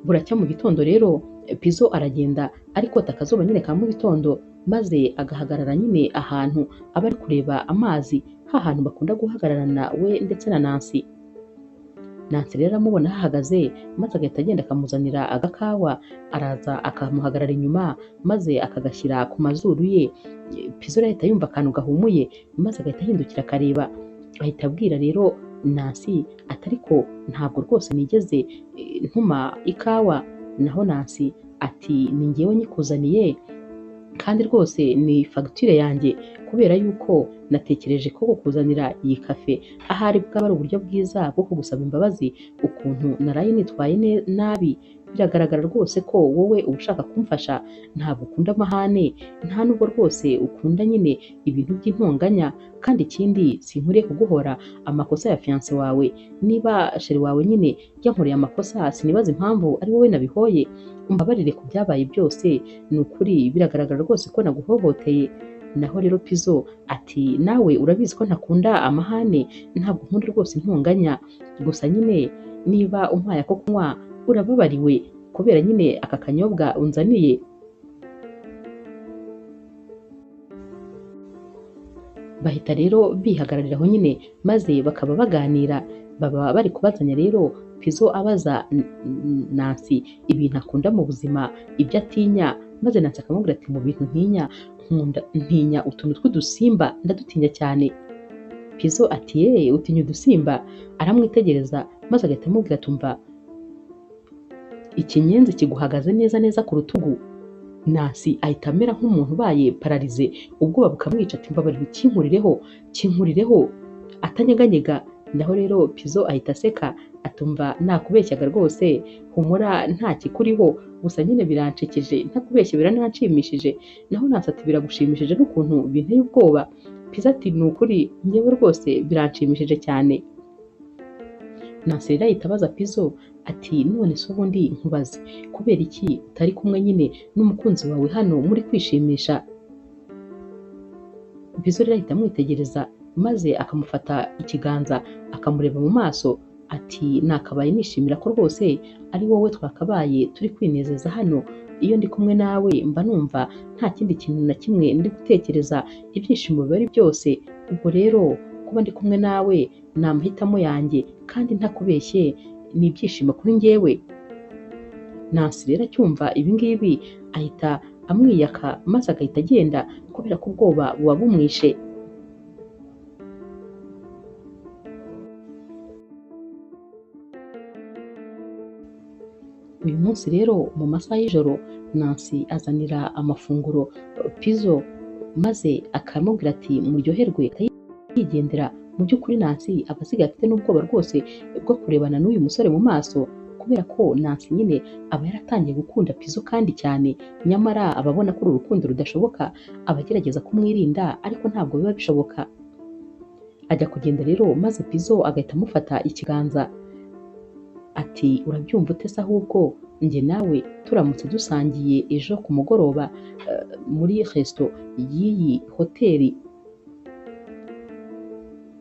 Buracya mu gitondo rero Pizzo aragenda ariko akazuba nyine ka mu gitondo, maze agahagarara nyine ahantu aba ari kureba amazi, ha hantu bakunda guhagararana we ndetse na Nancy. Nancy rero aramubona ahahagaze, maze agahita agenda akamuzanira agakawa, araza akamuhagarara inyuma maze akagashyira ku mazuru ye. Pizzo rero ahita yumva akantu gahumuye, maze agahita ahindukira akareba, ahita abwira rero Nancy ati ariko ntabwo rwose nigeze ntuma ikawa. Naho Nancy ati ni njyewe nyikuzaniye kandi rwose ni fagitire yanjye, kubera yuko natekereje ko kukuzanira iyi kafe ahari bwaba ari uburyo bwiza bwo kugusaba imbabazi ukuntu naraye nitwaye nabi. Biragaragara rwose ko wowe uba ushaka kumfasha, ntabwo ukunda amahane, nta nubwo rwose ukunda nyine ibintu by'intonganya, kandi ikindi sinkwiriye kuguhora amakosa ya fiance wawe. Niba chéri wawe nyine yankoreye amakosa, sinibaza impamvu ari wowe nabihoye. Umbabarire ku byabaye byose, ni ukuri biragaragara rwose ko naguhohoteye. Naho rero Pizzo ati nawe urabizi ko ntakunda amahane, ntabwo nkunda rwose intonganya, gusa nyine niba umpaye ako kunywa urababariwe kubera nyine aka kanyobwa unzaniye. Bahita rero bihagarariraho nyine, maze bakaba baganira, baba bari kubazanya rero. Pizzo abaza Nancy ibintu akunda mu buzima, ibyo atinya, maze Nancy akamubwira ati mu bintu ntinya, nkunda ntinya utuntu tw'udusimba, ndadutinya cyane. Pizzo ati yeee, utinya udusimba? Aramwitegereza maze agahita amubwira ati umva, ikinyenzi kiguhagaze neza neza ku rutugu. Nancy ahita amera nk'umuntu ubaye pararize, ubwoba bukamwica, ati mbabarira ukinkurireho, kinkurireho, atanyeganyega. Naho rero Pizzo ahita aseka atumva nakubeshyaga rwose, humura nta kikuriho, gusa nyine biranshekeje, ntakubeshye birananshimishije. Naho Nancy ati biragushimishije n'ukuntu binteye ubwoba. Pizzo ati ni ukuri njyewe rwose biranshimishije cyane. Nancy rero ahita abaza Pizzo ati none se ubundi nkubaze, kubera iki utari kumwe nyine n'umukunzi wawe hano muri kwishimisha? Pizzo rero ahita amwitegereza maze akamufata ikiganza akamureba mu maso ati nakabaye nishimira ko rwose ari wowe twakabaye turi kwinezeza hano, iyo ndi kumwe nawe mba numva nta kindi kintu na kimwe ndi gutekereza, ibyishimo biba ari byose. Ubwo rero kuba ndi kumwe nawe ni amahitamo yanjye, kandi ntakubeshye ni ibyishimo kuri njyewe. Nancy rero acyumva ibi ngibi ahita amwiyaka maze agahita agenda kubera ko ubwoba buba bumwishe. Uyu munsi rero mu masaha y'ijoro Nancy azanira amafunguro Pizzo maze akamubwira ati muryoherwe, yigendera. Mu by'ukuri Nancy aba asigaye afite n'ubwoba rwose bwo kurebana n'uyu musore mu maso, kubera ko Nancy nyine aba yaratangiye gukunda Pizzo kandi cyane, nyamara aba abona ko uru rukundo rudashoboka, aba agerageza kumwirinda ariko ntabwo biba bishoboka. Ajya kugenda rero maze Pizzo agahita amufata ikiganza ati urabyumva ute se ahubwo njye nawe turamutse dusangiye ejo ku mugoroba muri resto y'iyi hoteli?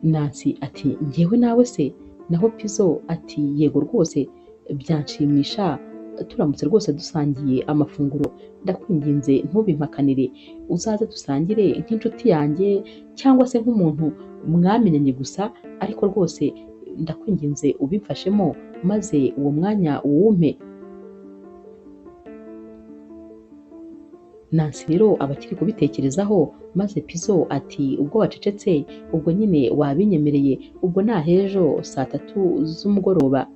Nancy ati njyewe nawe se? Naho Pizzo ati yego rwose byanshimisha turamutse rwose dusangiye amafunguro, ndakwinginze ntubimpakanire, uzaze dusangire nk'inshuti yanjye cyangwa se nk'umuntu mwamenyanye gusa, ariko rwose ndakwinginze ubimfashemo maze uwo mwanya uwumpe. Nancy rero aba akiri kubitekerezaho maze Pizzo ati ubwo wacecetse ubwo nyine wabinyemereye, ubwo nahejo saa 3 z'umugoroba.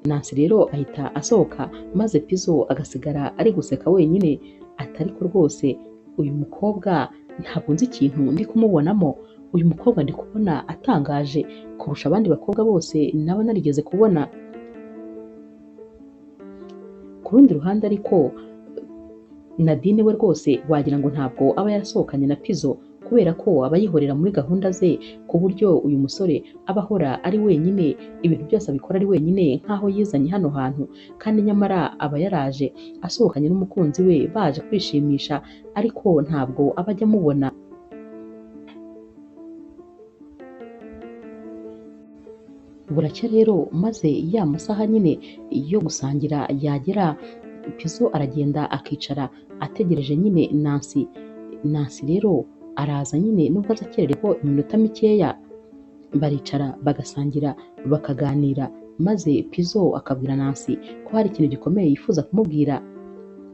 Nancy rero ahita asohoka maze Pizzo agasigara ari guseka wenyine, ati ariko rwose uyu mukobwa ntabwo nzi ikintu ndi kumubonamo, uyu mukobwa ndi kubona atangaje kurusha abandi bakobwa bose naba narigeze kubona. Ku rundi ruhande ariko Nadine we rwose wagira ngo ntabwo aba yarasohokanye na Pizzo, kubera ko aba yihorera muri gahunda ze, ku buryo uyu musore aba ahora ari wenyine, ibintu byose abikora ari wenyine nk'aho yizanye hano hantu, kandi nyamara aba yaraje asohokanye n'umukunzi we baje kwishimisha, ariko ntabwo aba ajya amubona. Buracya rero maze ya masaha nyine yo gusangira yagera, Pizzo aragenda akicara ategereje nyine Nancy. Nancy rero araza nyine nubwo aza akerereweho iminota mikeya, baricara bagasangira bakaganira, maze Pizzo akabwira Nancy ko hari ikintu gikomeye yifuza kumubwira.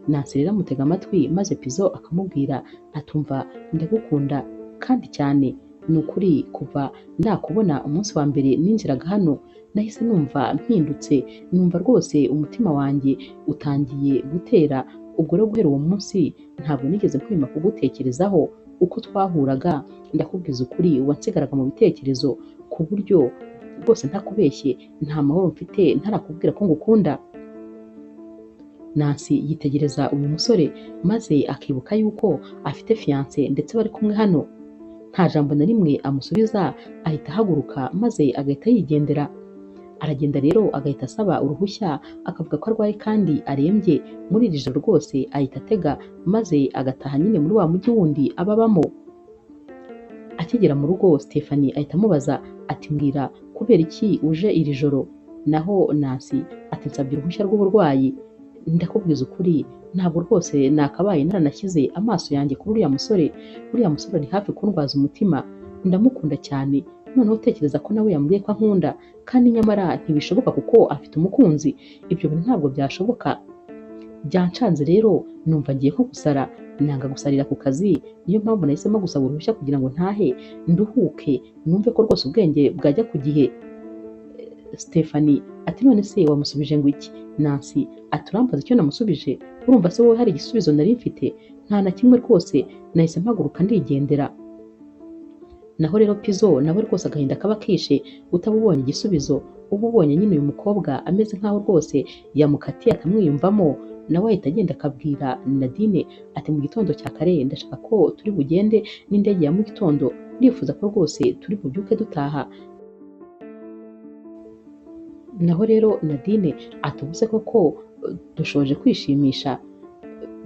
Nancy rero amutega amatwi maze Pizzo akamubwira atumva ndagukunda kandi cyane, ni ukuri kuva nakubona umunsi wa mbere ninjiraga hano nahise numva mpindutse, numva rwose umutima wanjye utangiye gutera. Ubwo rero guhera uwo munsi ntabwo nigeze nkwima kugutekerezaho, uko twahuraga ndakubwiza ukuri wansigaraga mu bitekerezo, ku buryo Rwose ntakubeshye nta mahoro mfite ntarakubwira ko ngukunda. Nancy yitegereza uyu musore maze akibuka yuko afite fiance ndetse bari kumwe hano. Nta jambo na rimwe amusubiza, ahita ahaguruka maze agahita yigendera. Aragenda rero agahita asaba uruhushya akavuga ko arwaye kandi arembye. Muri iri joro rwose ahita atega maze agataha nyine muri wa mujyi wundi ababamo. Akigera mu rugo Stephanie ahita amubaza ati mbwira kubera iki uje iri joro? Naho Nancy ati nsabye uruhushya rw'uburwayi, ndakubwiza ukuri ntabwo rwose nakabaye naranashyize amaso yanjye kuri uriya musore. Uriya musore ari hafi kundwaza umutima, ndamukunda cyane, noneho utekereza ko nawe yambwiye ko ankunda kandi nyamara ntibishoboka kuko afite umukunzi. Ibyo bintu ntabwo byashoboka. Byancanze rero numva ngiye nko gusara, nanga gusarira ku kazi, niyo mpamvu nahisemo gusaba uruhushya kugira ngo ntahe nduhuke numve ko rwose ubwenge bwajya ku gihe. Stephanie ati none se wamusubije ngo iki? Nancy ati urambaza icyo namusubije? Urumva se wowe hari igisubizo nari mfite? Nta na kimwe rwose, nahise mpaguruka ndigendera. Naho rero Pizzo nawe rwose agahinda kaba kishe, utaba ubonye igisubizo, uba ubonye nyine uyu mukobwa ameze nkaho rwose yamukatiye akamwiyumvamo. Nawe ahita agenda akabwira Nadine ati mu gitondo cya kare ndashaka ko turi bugende n'indege ya mu gitondo, ndifuza ko rwose turi bubyuke dutaha. Naho rero Nadine ati ubuse koko dushoje kwishimisha?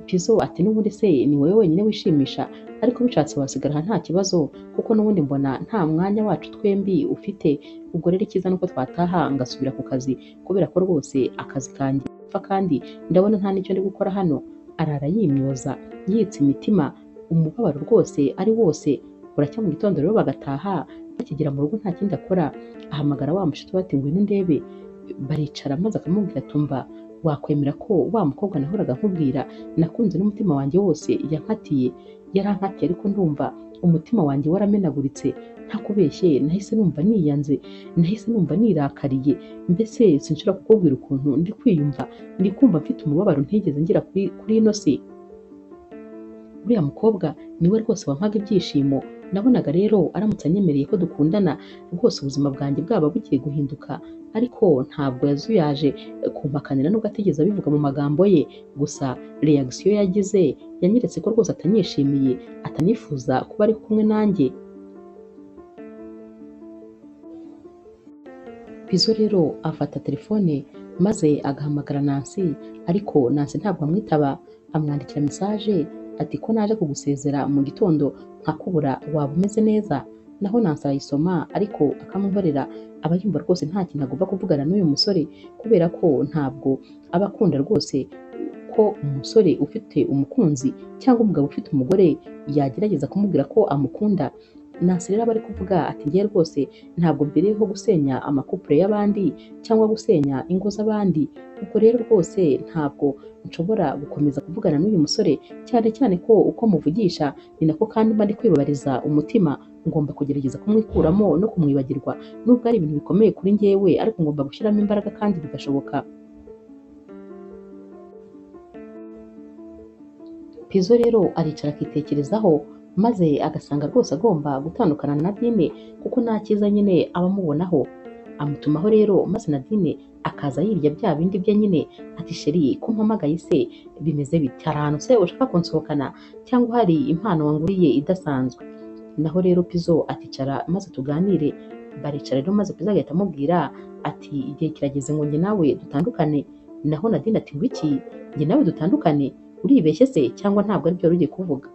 Pizzo ati n'ubundi se ni wowe wenyine wishimisha, ariko bishatse wasigara aha nta kibazo kuko n'ubundi mbona nta mwanya wacu twembi ufite. Ubwo rero icyiza nuko twataha ngasubira ku kazi kubera ko rwose akazi kanjye gapfa kandi ndabona nta n'icyo ndi gukora hano. Arara yimyoza yitsa imitima, umubabaro rwose ari wose. Buracya mu gitondo rero bagataha, bakigera mu rugo nta kindi akora ahamagara wa mushuti we ati ngwino ndebe. Baricara maze akamubwira ati umva wakwemera ko wa mukobwa nahoraga nkubwira nakunze n'umutima wanjye wose yankatiye, yarankatiye ariko ndumva umutima wanjye waramenaguritse, ntakubeshye nahise numva niyanze, nahise numva nirakariye, mbese sinshobora kukubwira ukuntu ndi kwiyumva, ndi kumva mfite umubabaro ntigeze ngira kuri ino si. Uriya mukobwa niwe rwose wampaga ibyishimo, nabonaga rero aramutse anyemereye ko dukundana rwose ubuzima bwanjye bwaba bugiye guhinduka, ariko ntabwo yazuyaje kumpakanira nubwo atigeze abivuga mu magambo ye, gusa reaction yagize yanyeretse ko rwose atanyishimiye, atanifuza kuba ari kumwe nanjye. Pizzo rero afata telefone maze agahamagara Nancy, ariko Nancy ntabwo amwitaba, amwandikira message ati ko naje kugusezera mu gitondo nkakubura waba umeze neza? Naho Nancy arayisoma ariko akamwihorera, aba yumva rwose nta kintu agomba kuvugana n'uyu musore kubera ko ntabwo aba akunda rwose ko umusore ufite umukunzi cyangwa umugabo ufite umugore yagerageza kumubwira ko amukunda. Nancy rero aba ari kuvuga ati ngewe rwose ntabwo mbereyeho gusenya amakupure y'abandi cyangwa gusenya ingo z'abandi, ubwo rero rwose ntabwo nshobora gukomeza kuvugana n'uyu musore, cyane cyane ko uko muvugisha ni nako kandi mba ndi kwibabariza umutima, ngomba kugerageza kumwikuramo no kumwibagirwa, nubwo ari ibintu bikomeye kuri njyewe ariko ngomba gushyiramo imbaraga kandi bigashoboka. Pizzo rero aricara akitekerezaho maze agasanga rwose agomba gutandukana na Nadine kuko nta cyiza nyine aba amubonaho. Amutumaho rero maze Nadine akaza yirya bya bindi bye nyine ati sheri ko mpamagaye se bimeze bite? Hari ahantu se ushaka kunsohokana cyangwa hari impano wanguriye idasanzwe? Naho rero Pizzo aticara maze tuganire. Baricara rero maze Pizzo agahita amubwira ati igihe kirageze ngo njye nawe dutandukane. Naho Nadine ati ngwiki njye nawe dutandukane? Uribeshye se cyangwa ntabwo aribyo wari ugiye kuvuga?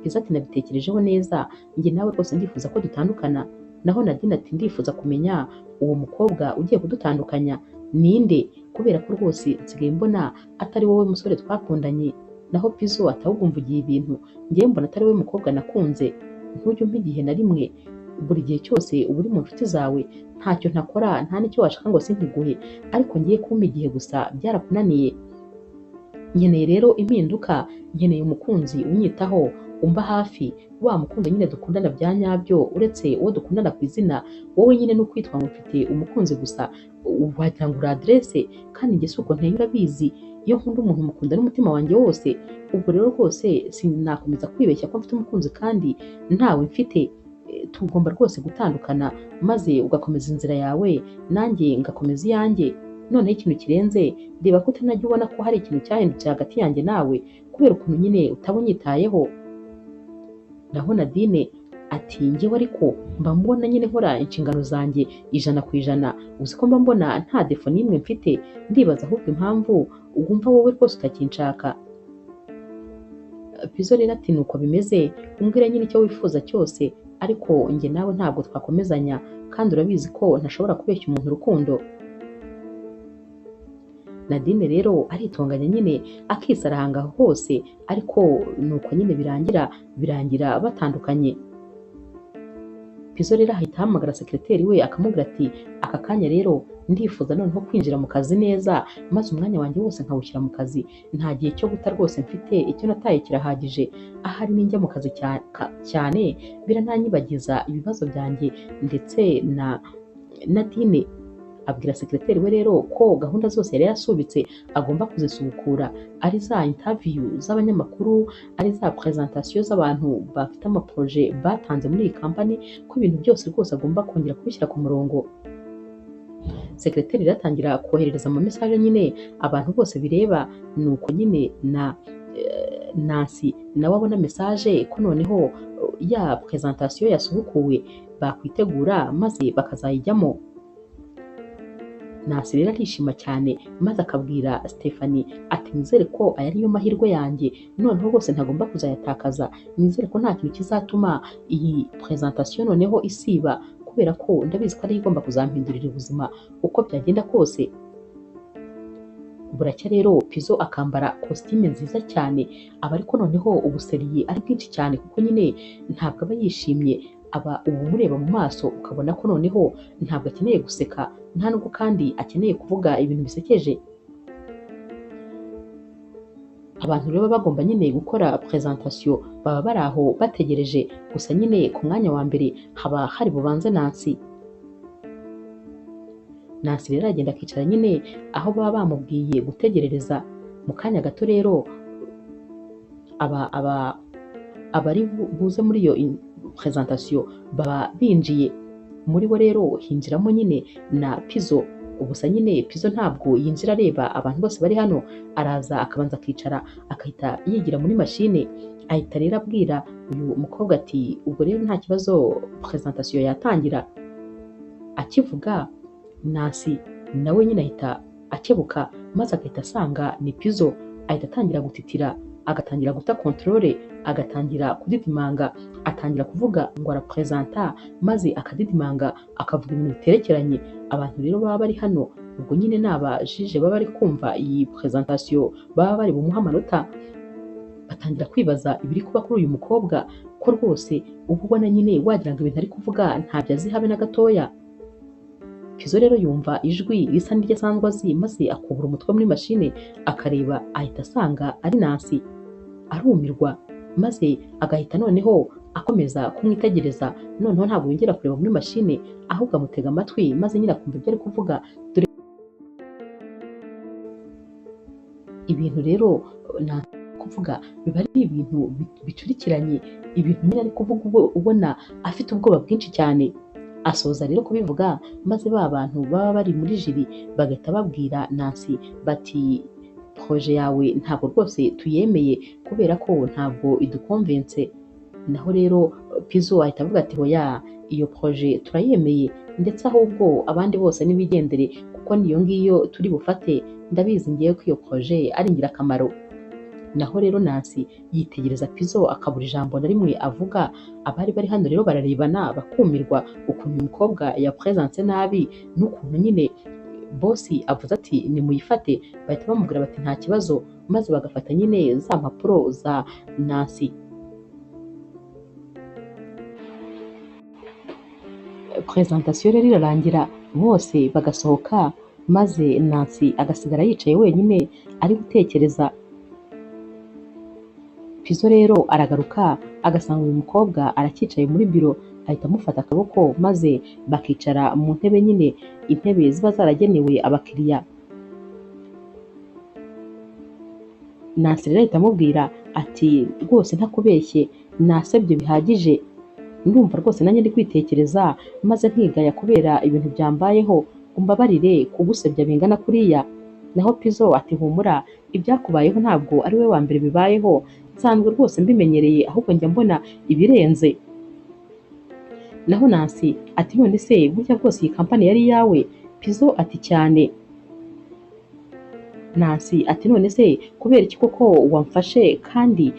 Pizzo ati nabitekerejeho neza, njye nawe rwose ndifuza ko dutandukana. Naho Nadine ati ndifuza kumenya uwo mukobwa ugiye kudutandukanya ninde, kubera ko rwose nsigaye mbona atari wowe musore twakundanye. Naho Pizzo ati ahubwo mvugiye ibintu, njyewe mbona atari wowe mukobwa nakunze, ntujye umpa igihe na rimwe, buri gihe cyose uba uri mu nshuti zawe, ntacyo ntakora nta n'icyo washaka ngo sinkiguhe, ariko ngiye kumpa igihe gusa byarakunaniye. Nkeneye rero impinduka, nkeneye umukunzi unyitaho, umba hafi, wa mukunzi nyine dukundana bya nyabyo, uretse uwo dukundana ku izina, wowe nyine ni ukwitwa ngo mfite umukunzi gusa, wagira ngo uri aderese, kandi njye si uko nteye urabizi, iyo nkunda umuntu mukunda n'umutima wanjye wose, ubwo rero rwose sinakomeza kwibeshya ko mfite umukunzi kandi ntawe mfite. Tugomba rwose gutandukana maze ugakomeza inzira yawe nanjye ngakomeza iyanjye. Noneho ikintu kirenze, reba ko utanajya ubona ko hari ikintu cyahindutse hagati yanjye nawe kubera ukuntu nyine utaba unyitayeho. Naho Nadine ati njyewe ariko mba mbona nyine nkora inshingano zanjye 100%, uzi ko mba mbona nta defo n'imwe mfite, ndibaza ahubwo impamvu wumva wowe rwose utakinshaka. Pizzo rero ati nuko bimeze, umbwira nyine icyo wifuza cyose, ariko njye nawe ntabwo twakomezanya, kandi urabizi ko ntashobora kubeshya umuntu urukundo. Nadine rero aritonganya nyine akisaranga hose, ariko nuko nyine birangira batandukanye. Pizzo rero ahita ahamagara sekreteri we akamubwira ati aka kanya rero ndifuza noneho kwinjira mu kazi neza, maze umwanya wanjye wose nkawushyira mu kazi, nta gihe cyo guta rwose mfite, icyo nataye kirahagije, ahari ninjya mu kazi cyane birananyibagiza ibibazo byanjye ndetse na Nadine. Abwira sekreteri we rero ko gahunda zose yari yarasubitse agomba kuzisubukura, ari za interview z'abanyamakuru, ari za presentation z'abantu bafite amaproje batanze muri iyi company, ko ibintu byose rwose agomba kongera kubishyira ku murongo. Sekreteri rero atangira koherereza ama message nyine abantu bose bireba, nuko nyine na Nancy nawe abona message ko noneho ya presentation yasubukuwe bakwitegura maze bakazayijyamo. Nancy rero arishima cyane maze akabwira Stephanie ati nizere ko aya ariyo mahirwe yanjye, noneho rwose ntagomba kuzayatakaza, nizere ko nta kintu kizatuma iyi presentation noneho isiba, kubera ko ndabizi ko ariyo igomba kuzampindurira ubuzima uko byagenda kose. Buracya rero Pizzo akambara kositime nziza cyane, aba ariko noneho ubuseriye ari bwinshi cyane kuko nyine ntabwo aba yishimye, aba ubu umureba mu maso ukabona ko noneho ntabwo akeneye guseka, nta nubwo kandi akeneye kuvuga ibintu bisekeje. Abantu rero baba bagomba nyine gukora presentation baba bari aho bategereje, gusa nyine ku mwanya wa mbere haba hari bubanze Nancy. Nancy rero aragenda akicara nyine aho baba bamubwiye gutegerereza. Mu kanya gato rero abari buze muri iyo presentation baba binjiye. Muri bo rero hinjiramo nyine na Pizzo. Gusa nyine Pizzo ntabwo yinjira areba abantu bose bari hano, araza akabanza akicara akahita yigira muri mashine. Ahita rero abwira uyu mukobwa ati ubwo rero nta kibazo presentation yatangira. Akivuga Nancy nawe nyine ahita akebuka maze agahita asanga ni Pizzo, ahita atangira gutitira, agatangira guta controle, agatangira kudidimanga, atangira kuvuga ngo arapresenta maze akadidimanga akavuga ibintu biterekeranye. Abantu rero baba bari hano ubwo nyine n'abajije baba bari kumva iyi presentation baba bari bumuha amanota, batangira kwibaza ibiri kuba kuri uyu mukobwa, ko rwose uba ubona nyine wagira ngo ibintu ari kuvuga ntabyo azi habe na gatoya. Pizzo rero yumva ijwi risa n'iryo asanzwe azi maze akubura umutwe muri mashine akareba, ahita asanga ari Nancy, arumirwa maze agahita noneho akomeza kumwitegereza. Noneho ntabwo yongera kureba muri mashine ahubwo amutega amatwi maze nyine akumva ibyo ari kuvuga. Dore ibintu rero Nancy kuvuga biba ari ibintu bicurikiranye, ibintu nyine ari kuvuga ubona afite ubwoba bwinshi cyane. Asoza rero kubivuga maze ba bantu baba bari muri jiri bagahita babwira Nancy bati proje yawe ntabwo rwose tuyemeye kubera ko ntabwo idukonvense. Naho rero Pizzo ahita avuga ati hoya iyo proje turayemeye, ndetse ahubwo abandi bose nibigendere kuko niyo ngiyo turi bufate, ndabizi ngiye ko iyo proje ari ingirakamaro. Naho rero Nancy yitegereza Pizzo akabura ijambo na rimwe avuga. Abari bari hano rero bararebana bakumirwa ukuntu uyu mukobwa yapresentse nabi n'ukuntu nyine bosi avuze ati nimuyifate, bahita bamubwira bati nta kibazo, maze bagafata nyine za mpapuro za Nancy. Presentation rero irarangira bose bagasohoka, maze Nancy agasigara yicaye wenyine ari gutekereza. Pizzo rero aragaruka agasanga uyu mukobwa aracyicaye muri biro, ahita amufata akaboko maze bakicara mu ntebe nyine, intebe ziba zaragenewe abakiriya. Nancy rero ahita amubwira ati rwose ntakubeshye nasebye bihagije. Ndumva rwose nanjye ndi kwitekereza maze nkigaya kubera ibintu byambayeho, umbabarire kugusebya bingana kuriya. Naho Pizzo ati humura, ibyakubayeho ntabwo ari we wa mbere bibayeho, nsanzwe rwose mbimenyereye, ahubwo njya mbona ibirenze. Naho Nancy ati none se burya bwose iyi kampani yari iyawe? Pizzo ati cyane. Nancy ati none se kubera iki koko wamfashe kandi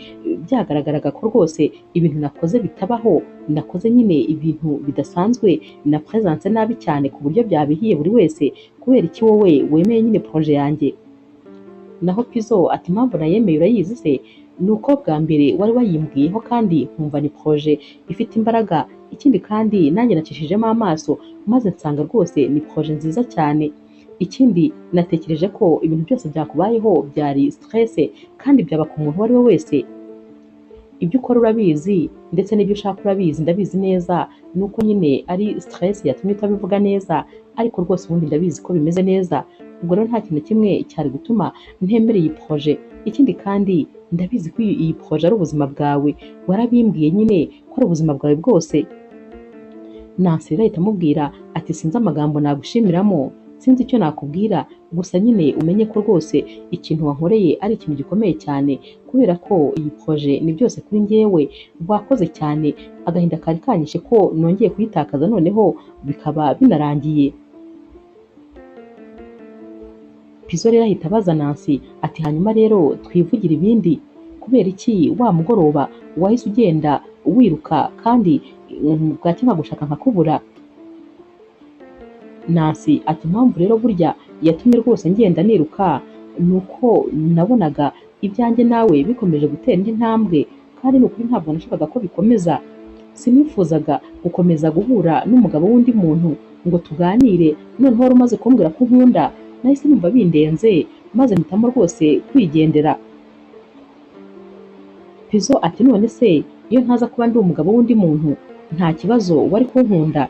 byagaragaraga ko rwose ibintu nakoze bitabaho, nakoze nyine ibintu bidasanzwe, na presence nabi cyane ku buryo byabihiye buri wese, kubera iki wowe wemeye nyine projet yanjye? Naho Pizzo ati impamvu nayemeye urayizi se? Ni uko bwa mbere wari wayimbwiyeho kandi nkumva ni projet ifite imbaraga, ikindi kandi nanjye nacishijemo amaso maze nsanga rwose ni projet nziza cyane. Ikindi natekereje ko ibintu byose byakubayeho byari stress kandi byaba ku muntu uwo ari we wese. Ibyo ukora urabizi ndetse n'ibyo ushaka urabizi, ndabizi neza, nuko nyine ari stress yatumye utabivuga neza, ariko rwose ubundi ndabizi ko bimeze neza. Ubwo rero nta kintu kimwe cyari gutuma ntemera iyi projet. Ikindi kandi ndabizi ko iyi projet ari ubuzima bwawe, warabimbwiye nyine ko ari ubuzima bwawe bwose. Nancy rero ahita amubwira ati sinzi amagambo nagushimiramo, sinzi icyo nakubwira, gusa nyine umenye ko rwose ikintu wankoreye ari ikintu gikomeye cyane, kubera ko iyi projet ni byose kuri njyewe, wakoze cyane, agahinda kari kanyishe ko nongeye kuyitakaza noneho bikaba binarangiye. Pizzo rero ahita abaza Nancy ati hanyuma rero twivugire ibindi, kubera iki wa mugoroba wahise ugenda wiruka kandi bwacya nkagushaka nkakubura? Nancy ati impamvu rero burya yatumye rwose ngenda niruka ni uko nabonaga ibyanjye nawe bikomeje gutera indi ntambwe, kandi ni ukuri ntabwo nashakaga ko bikomeza. Sinifuzaga gukomeza guhura n'umugabo w'undi muntu ngo tuganire, noneho wari umaze kumbwira ko unkunda, nahise numva bindenze maze mpitamo rwose kwigendera. Pizzo ati none se iyo ntaza kuba ndi umugabo w'undi muntu nta kibazo wari kunkunda?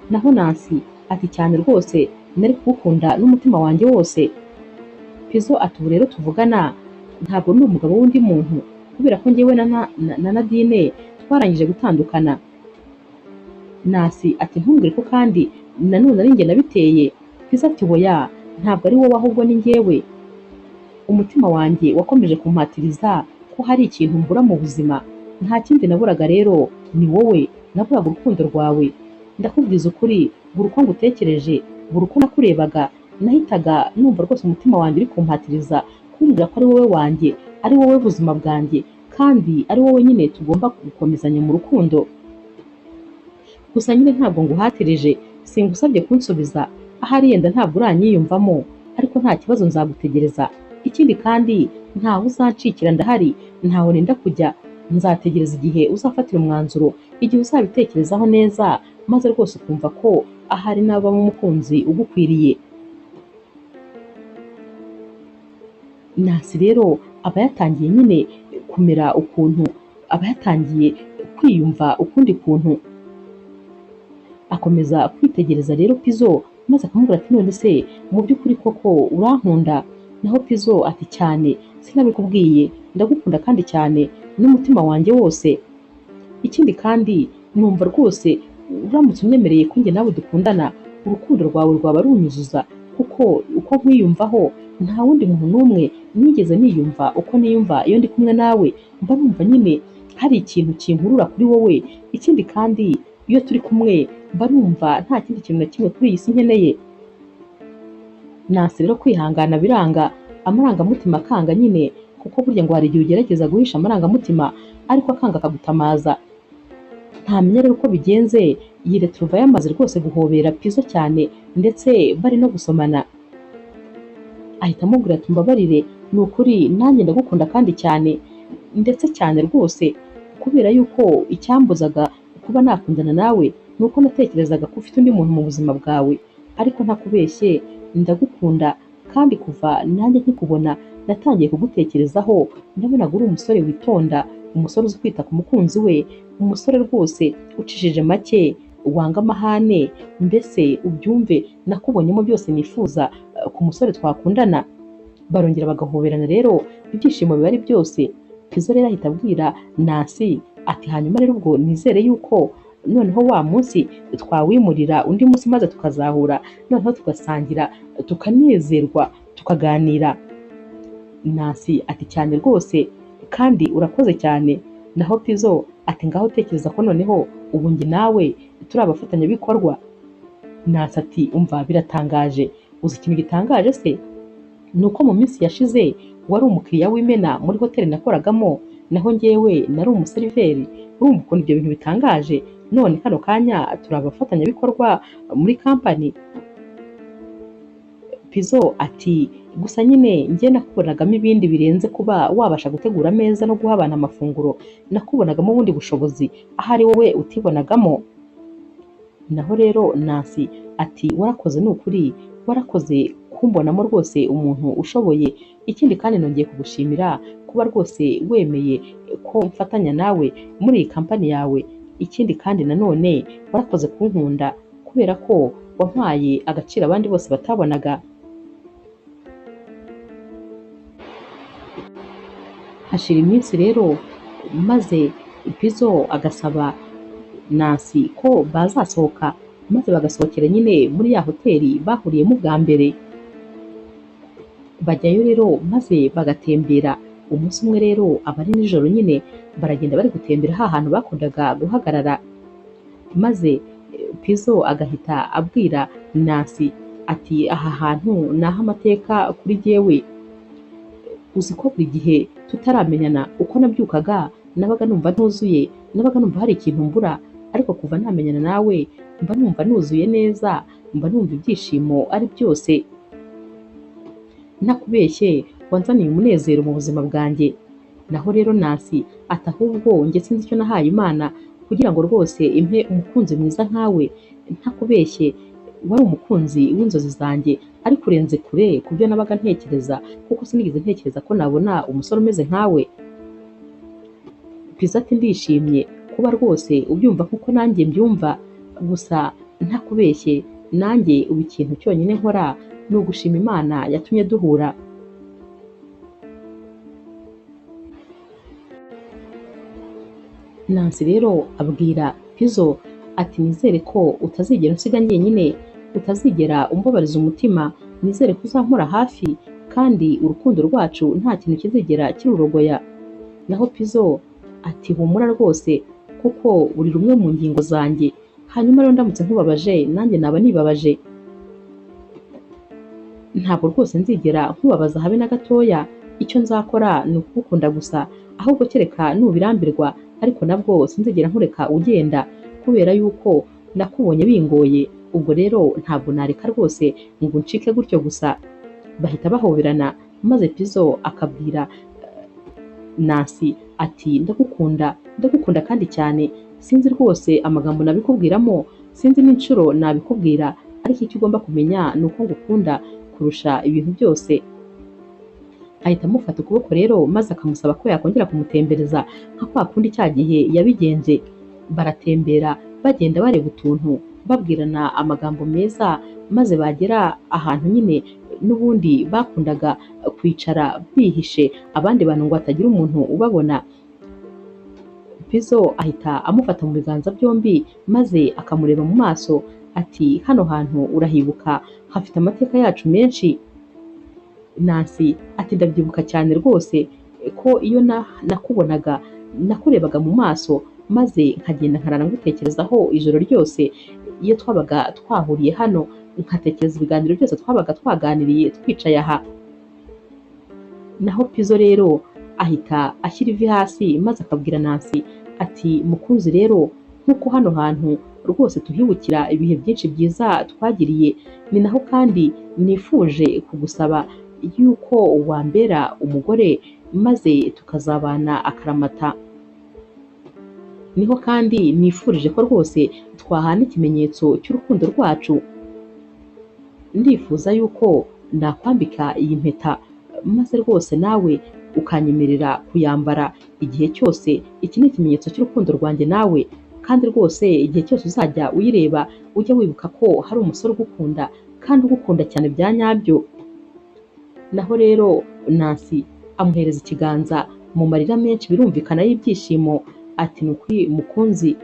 Naho Nancy ati cyane rwose nari kugukunda n'umutima wanjye wose. Pizzo ati ubu rero tuvugana ntabwo ndi umugabo w'undi muntu, kubera ko njyewe na Nadine twarangije gutandukana. Nancy ati ntumbwire ko kandi nanone ari njye nabiteye. Pizzo ati oya ntabwo ari wowe ahubwo ni njyewe. Umutima wanjye wakomeje kumpatiriza ko hari ikintu mbura mu buzima, nta kindi naburaga rero ni wowe, naburaga urukundo rwawe. Ndakubwiza ukuri, buri uko ngutekereje, buri uko nakurebaga, nahitaga numva rwose umutima wanjye uri kumpatiriza kumbwira ko ari wowe wanjye, ari wowe buzima bwanjye, kandi ari wowe nyine tugomba gukomezanya mu rukundo. Gusa nyine ntabwo nguhatirije, singusabye kunsubiza, ahari yenda ntabwo uranyiyumvamo, ariko nta kibazo nzagutegereza. Ikindi kandi ntawe uzancikira, ndahari, ntaho nenda kujya, nzategereza igihe uzafatira umwanzuro, igihe uzabitekerezaho neza, maze rwose ukumva ko ahari nabamo umukunzi ugukwiriye. Nancy rero aba yatangiye nyine kumera ukuntu, aba yatangiye kwiyumva ukundi kuntu. Akomeza kwitegereza rero Pizzo maze akamubwira ati none se mu by'ukuri koko urankunda? Naho Pizzo ati cyane, sinabikubwiye, ndagukunda kandi cyane n'umutima wanjye wose. Ikindi kandi numva rwose uramutse unyemereye ko njye nawe dukundana, urukundo rwawe rwaba runyuzuza, kuko uko nkwiyumvaho nta wundi muntu n'umwe nigeze niyumva uko niyumva iyo ndi kumwe nawe, mba numva nyine hari ikintu kinkurura kuri wowe. Ikindi kandi iyo turi kumwe mba numva nta kindi kintu na kimwe kuri iyi si nkeneye. Nancy rero kwihangana biranga, amarangamutima akanga nyine, kuko burya ngo hari igihe ugerageza guhisha amarangamutima ariko akanga akagutamaza. Ntamenya rero uko bigenze, yireturuva yamaze rwose guhobera Pizzo cyane ndetse bari no gusomana. Ahita amubwira ati mbabarire, ni ukuri nanjye ndagukunda kandi cyane, ndetse cyane rwose, kubera yuko icyambuzaga kuba nakundana nawe ni uko natekerezaga ko ufite undi muntu mu buzima bwawe, ariko ntakubeshye ndagukunda, kandi kuva nanjye nkikubona natangiye kugutekerezaho, ndabonaga uri umusore witonda, umusore uzi kwita ku mukunzi we, umusore rwose ucishije make, wanga amahane, mbese ubyumve nakubonyemo byose nifuza ku musore twakundana. Barongera bagahoberana rero, ibyishimo biba ari byose. Pizzo rero ahita abwira Nancy ati hanyuma rero ubwo nizere yuko noneho wa munsi twawimurira undi munsi maze tukazahura, noneho tugasangira, tukanezerwa, tukaganira. Nancy ati cyane rwose kandi urakoze cyane. Naho Pizzo ati ngaho tekereza ko noneho ubu njye nawe turi abafatanyabikorwa. Nancy ati umva biratangaje, uzi ikintu gitangaje se? Ni uko mu minsi yashize wari umukiriya w'imena muri hoteli nakoragamo, naho njyewe nari umuseriveri. Urumva ukuntu ibyo bintu bitangaje? None kano kanya turi abafatanyabikorwa muri kampani. Pizzo ati gusa nyine njye nakubonagamo ibindi birenze kuba wabasha gutegura ameza no guha abantu amafunguro, nakubonagamo ubundi bushobozi ahari wowe utibonagamo. Naho rero Nancy ati warakoze ni ukuri, warakoze kumbonamo rwose umuntu ushoboye. Ikindi kandi nongeye kugushimira kuba rwose wemeye ko mfatanya nawe muri iyi kampani yawe. Ikindi kandi nanone warakoze kunkunda kubera ko wampaye agaciro abandi bose batabonaga. Hashira iminsi rero maze Pizzo agasaba Nancy ko bazasohoka, maze bagasohokera nyine muri ya hoteli bahuriyemo bwa mbere. Bajyayo rero maze bagatembera. Umunsi umwe rero aba ari nijoro nyine, baragenda bari gutembera ha hantu bakundaga guhagarara, maze Pizzo agahita abwira Nancy ati aha hantu ni ah'amateka kuri jyewe, uzi ko buri gihe tutaramenyana uko nabyukaga nabaga numva ntuzuye, nabaga numva hari ikintu mbura, ariko kuva namenyana nawe mba numva nuzuye neza, mba numva ibyishimo ari byose. Ntakubeshye wanzaniye umunezero mu buzima bwanjye. Naho rero Nancy ati ahubwo njye sinzi icyo nahaye Imana kugira ngo rwose impe umukunzi mwiza nkawe, ntakubeshye wari umukunzi w'inzozi zanjye, ariko urenze kure ku byo nabaga ntekereza, kuko sinigeze ntekereza ko nabona umusore umeze nkawe. Pizzo ati ndishimye kuba rwose ubyumva kuko nanjye mbyumva, gusa ntakubeshye nanjye ubu ikintu cyonyine nkora ni ugushima Imana yatumye duhura. Nancy rero abwira Pizzo ati nizere ko utazigera unsiga njyenyine, utazigera umbabariza umutima, nizere ko uzampora hafi kandi urukundo rwacu nta kintu kizigera kirurogoya. Naho Pizzo ati humura rwose kuko uri rumwe mu ngingo zanjye, hanyuma rero ndamutse nkubabaje nanjye naba nibabaje. Ntabwo rwose nzigera nkubabaza habe na gatoya, icyo nzakora ni ukugukunda gusa, ahubwo kereka nubirambirwa, ariko nabwo sinzigera nkureka ugenda kubera yuko nakubonye bingoye, ubwo rero ntabwo nareka rwose ngo uncike gutyo gusa. Bahita bahoberana, maze Pizzo akabwira Nancy ati ndagukunda, ndagukunda kandi cyane, sinzi rwose amagambo nabikubwiramo, sinzi n'inshuro nabikubwira, ariko icyo ugomba kumenya ni uko ngukunda kurusha ibintu byose. Ahita amufata ukuboko rero maze akamusaba ko yakongera kumutembereza nka kwa kundi cya gihe yabigenje. Baratembera bagenda bareba utuntu, babwirana amagambo meza, maze bagera ahantu nyine n'ubundi bakundaga kwicara bihishe abandi bantu ngo hatagira umuntu ubabona. Pizzo ahita amufata mu biganza byombi maze akamureba mu maso ati hano hantu urahibuka, hafite amateka yacu menshi. Nancy ati ndabyibuka cyane rwose ko iyo nakubonaga nakurebaga mu maso maze nkagenda nkarara ngutekerezaho ijoro ryose, iyo twabaga twahuriye hano nkatekereza ibiganiro byose twabaga twaganiriye twicaye aha. Naho Pizzo rero ahita ashyira ivi hasi maze akabwira Nancy ati mukunzi rero nk'uko hano hantu rwose tuhibukira ibihe byinshi byiza twagiriye, ni naho kandi nifuje kugusaba yuko wambera umugore maze tukazabana akaramata. Niho kandi nifurije ko rwose twahana ikimenyetso cy'urukundo rwacu. Ndifuza yuko nakwambika iyi mpeta maze rwose nawe ukanyemerera kuyambara igihe cyose. Iki ni ikimenyetso cy'urukundo rwanjye nawe, kandi rwose igihe cyose uzajya uyireba ujye wibuka ko hari umusore ugukunda kandi ugukunda cyane bya nyabyo. Naho rero Nancy amuhereza ikiganza mu marira menshi birumvikana y'ibyishimo ati ni ukuri mukunzi,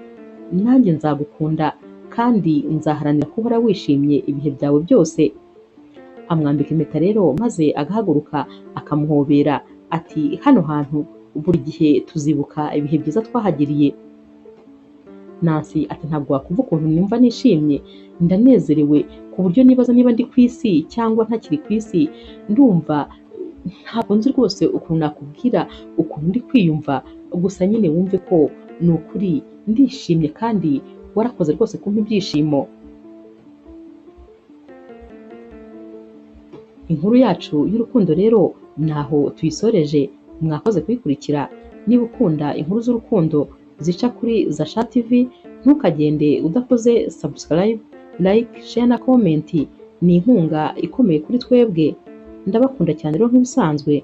Nanjye nzagukunda kandi nzaharanira ko uhora wishimye ibihe byawe byose. Amwambika impeta rero maze agahaguruka akamuhobera ati hano hantu buri gihe tuzibuka ibihe byiza twahagiriye. Nancy ati ntabwo wakumva ukuntu numva nishimye, ndanezerewe ku buryo nibaza niba ndi ku isi cyangwa ntakiri ku isi, ndumva ntabwo nzi rwose ukuntu nakubwira ukuntu ndi kwiyumva, gusa nyine wumve ko ni ukuri ndishimye kandi warakoze rwose kumpa ibyishimo. Inkuru yacu y'urukundo rero naho tuyisoreje, mwakoze kuyikurikira. Niba ukunda inkuru z'urukundo zica kuri Zasha TV, ntukagende udakoze subscribe, like, share na comment. Ni inkunga ikomeye kuri twebwe. Ndabakunda cyane rero nk'ibisanzwe.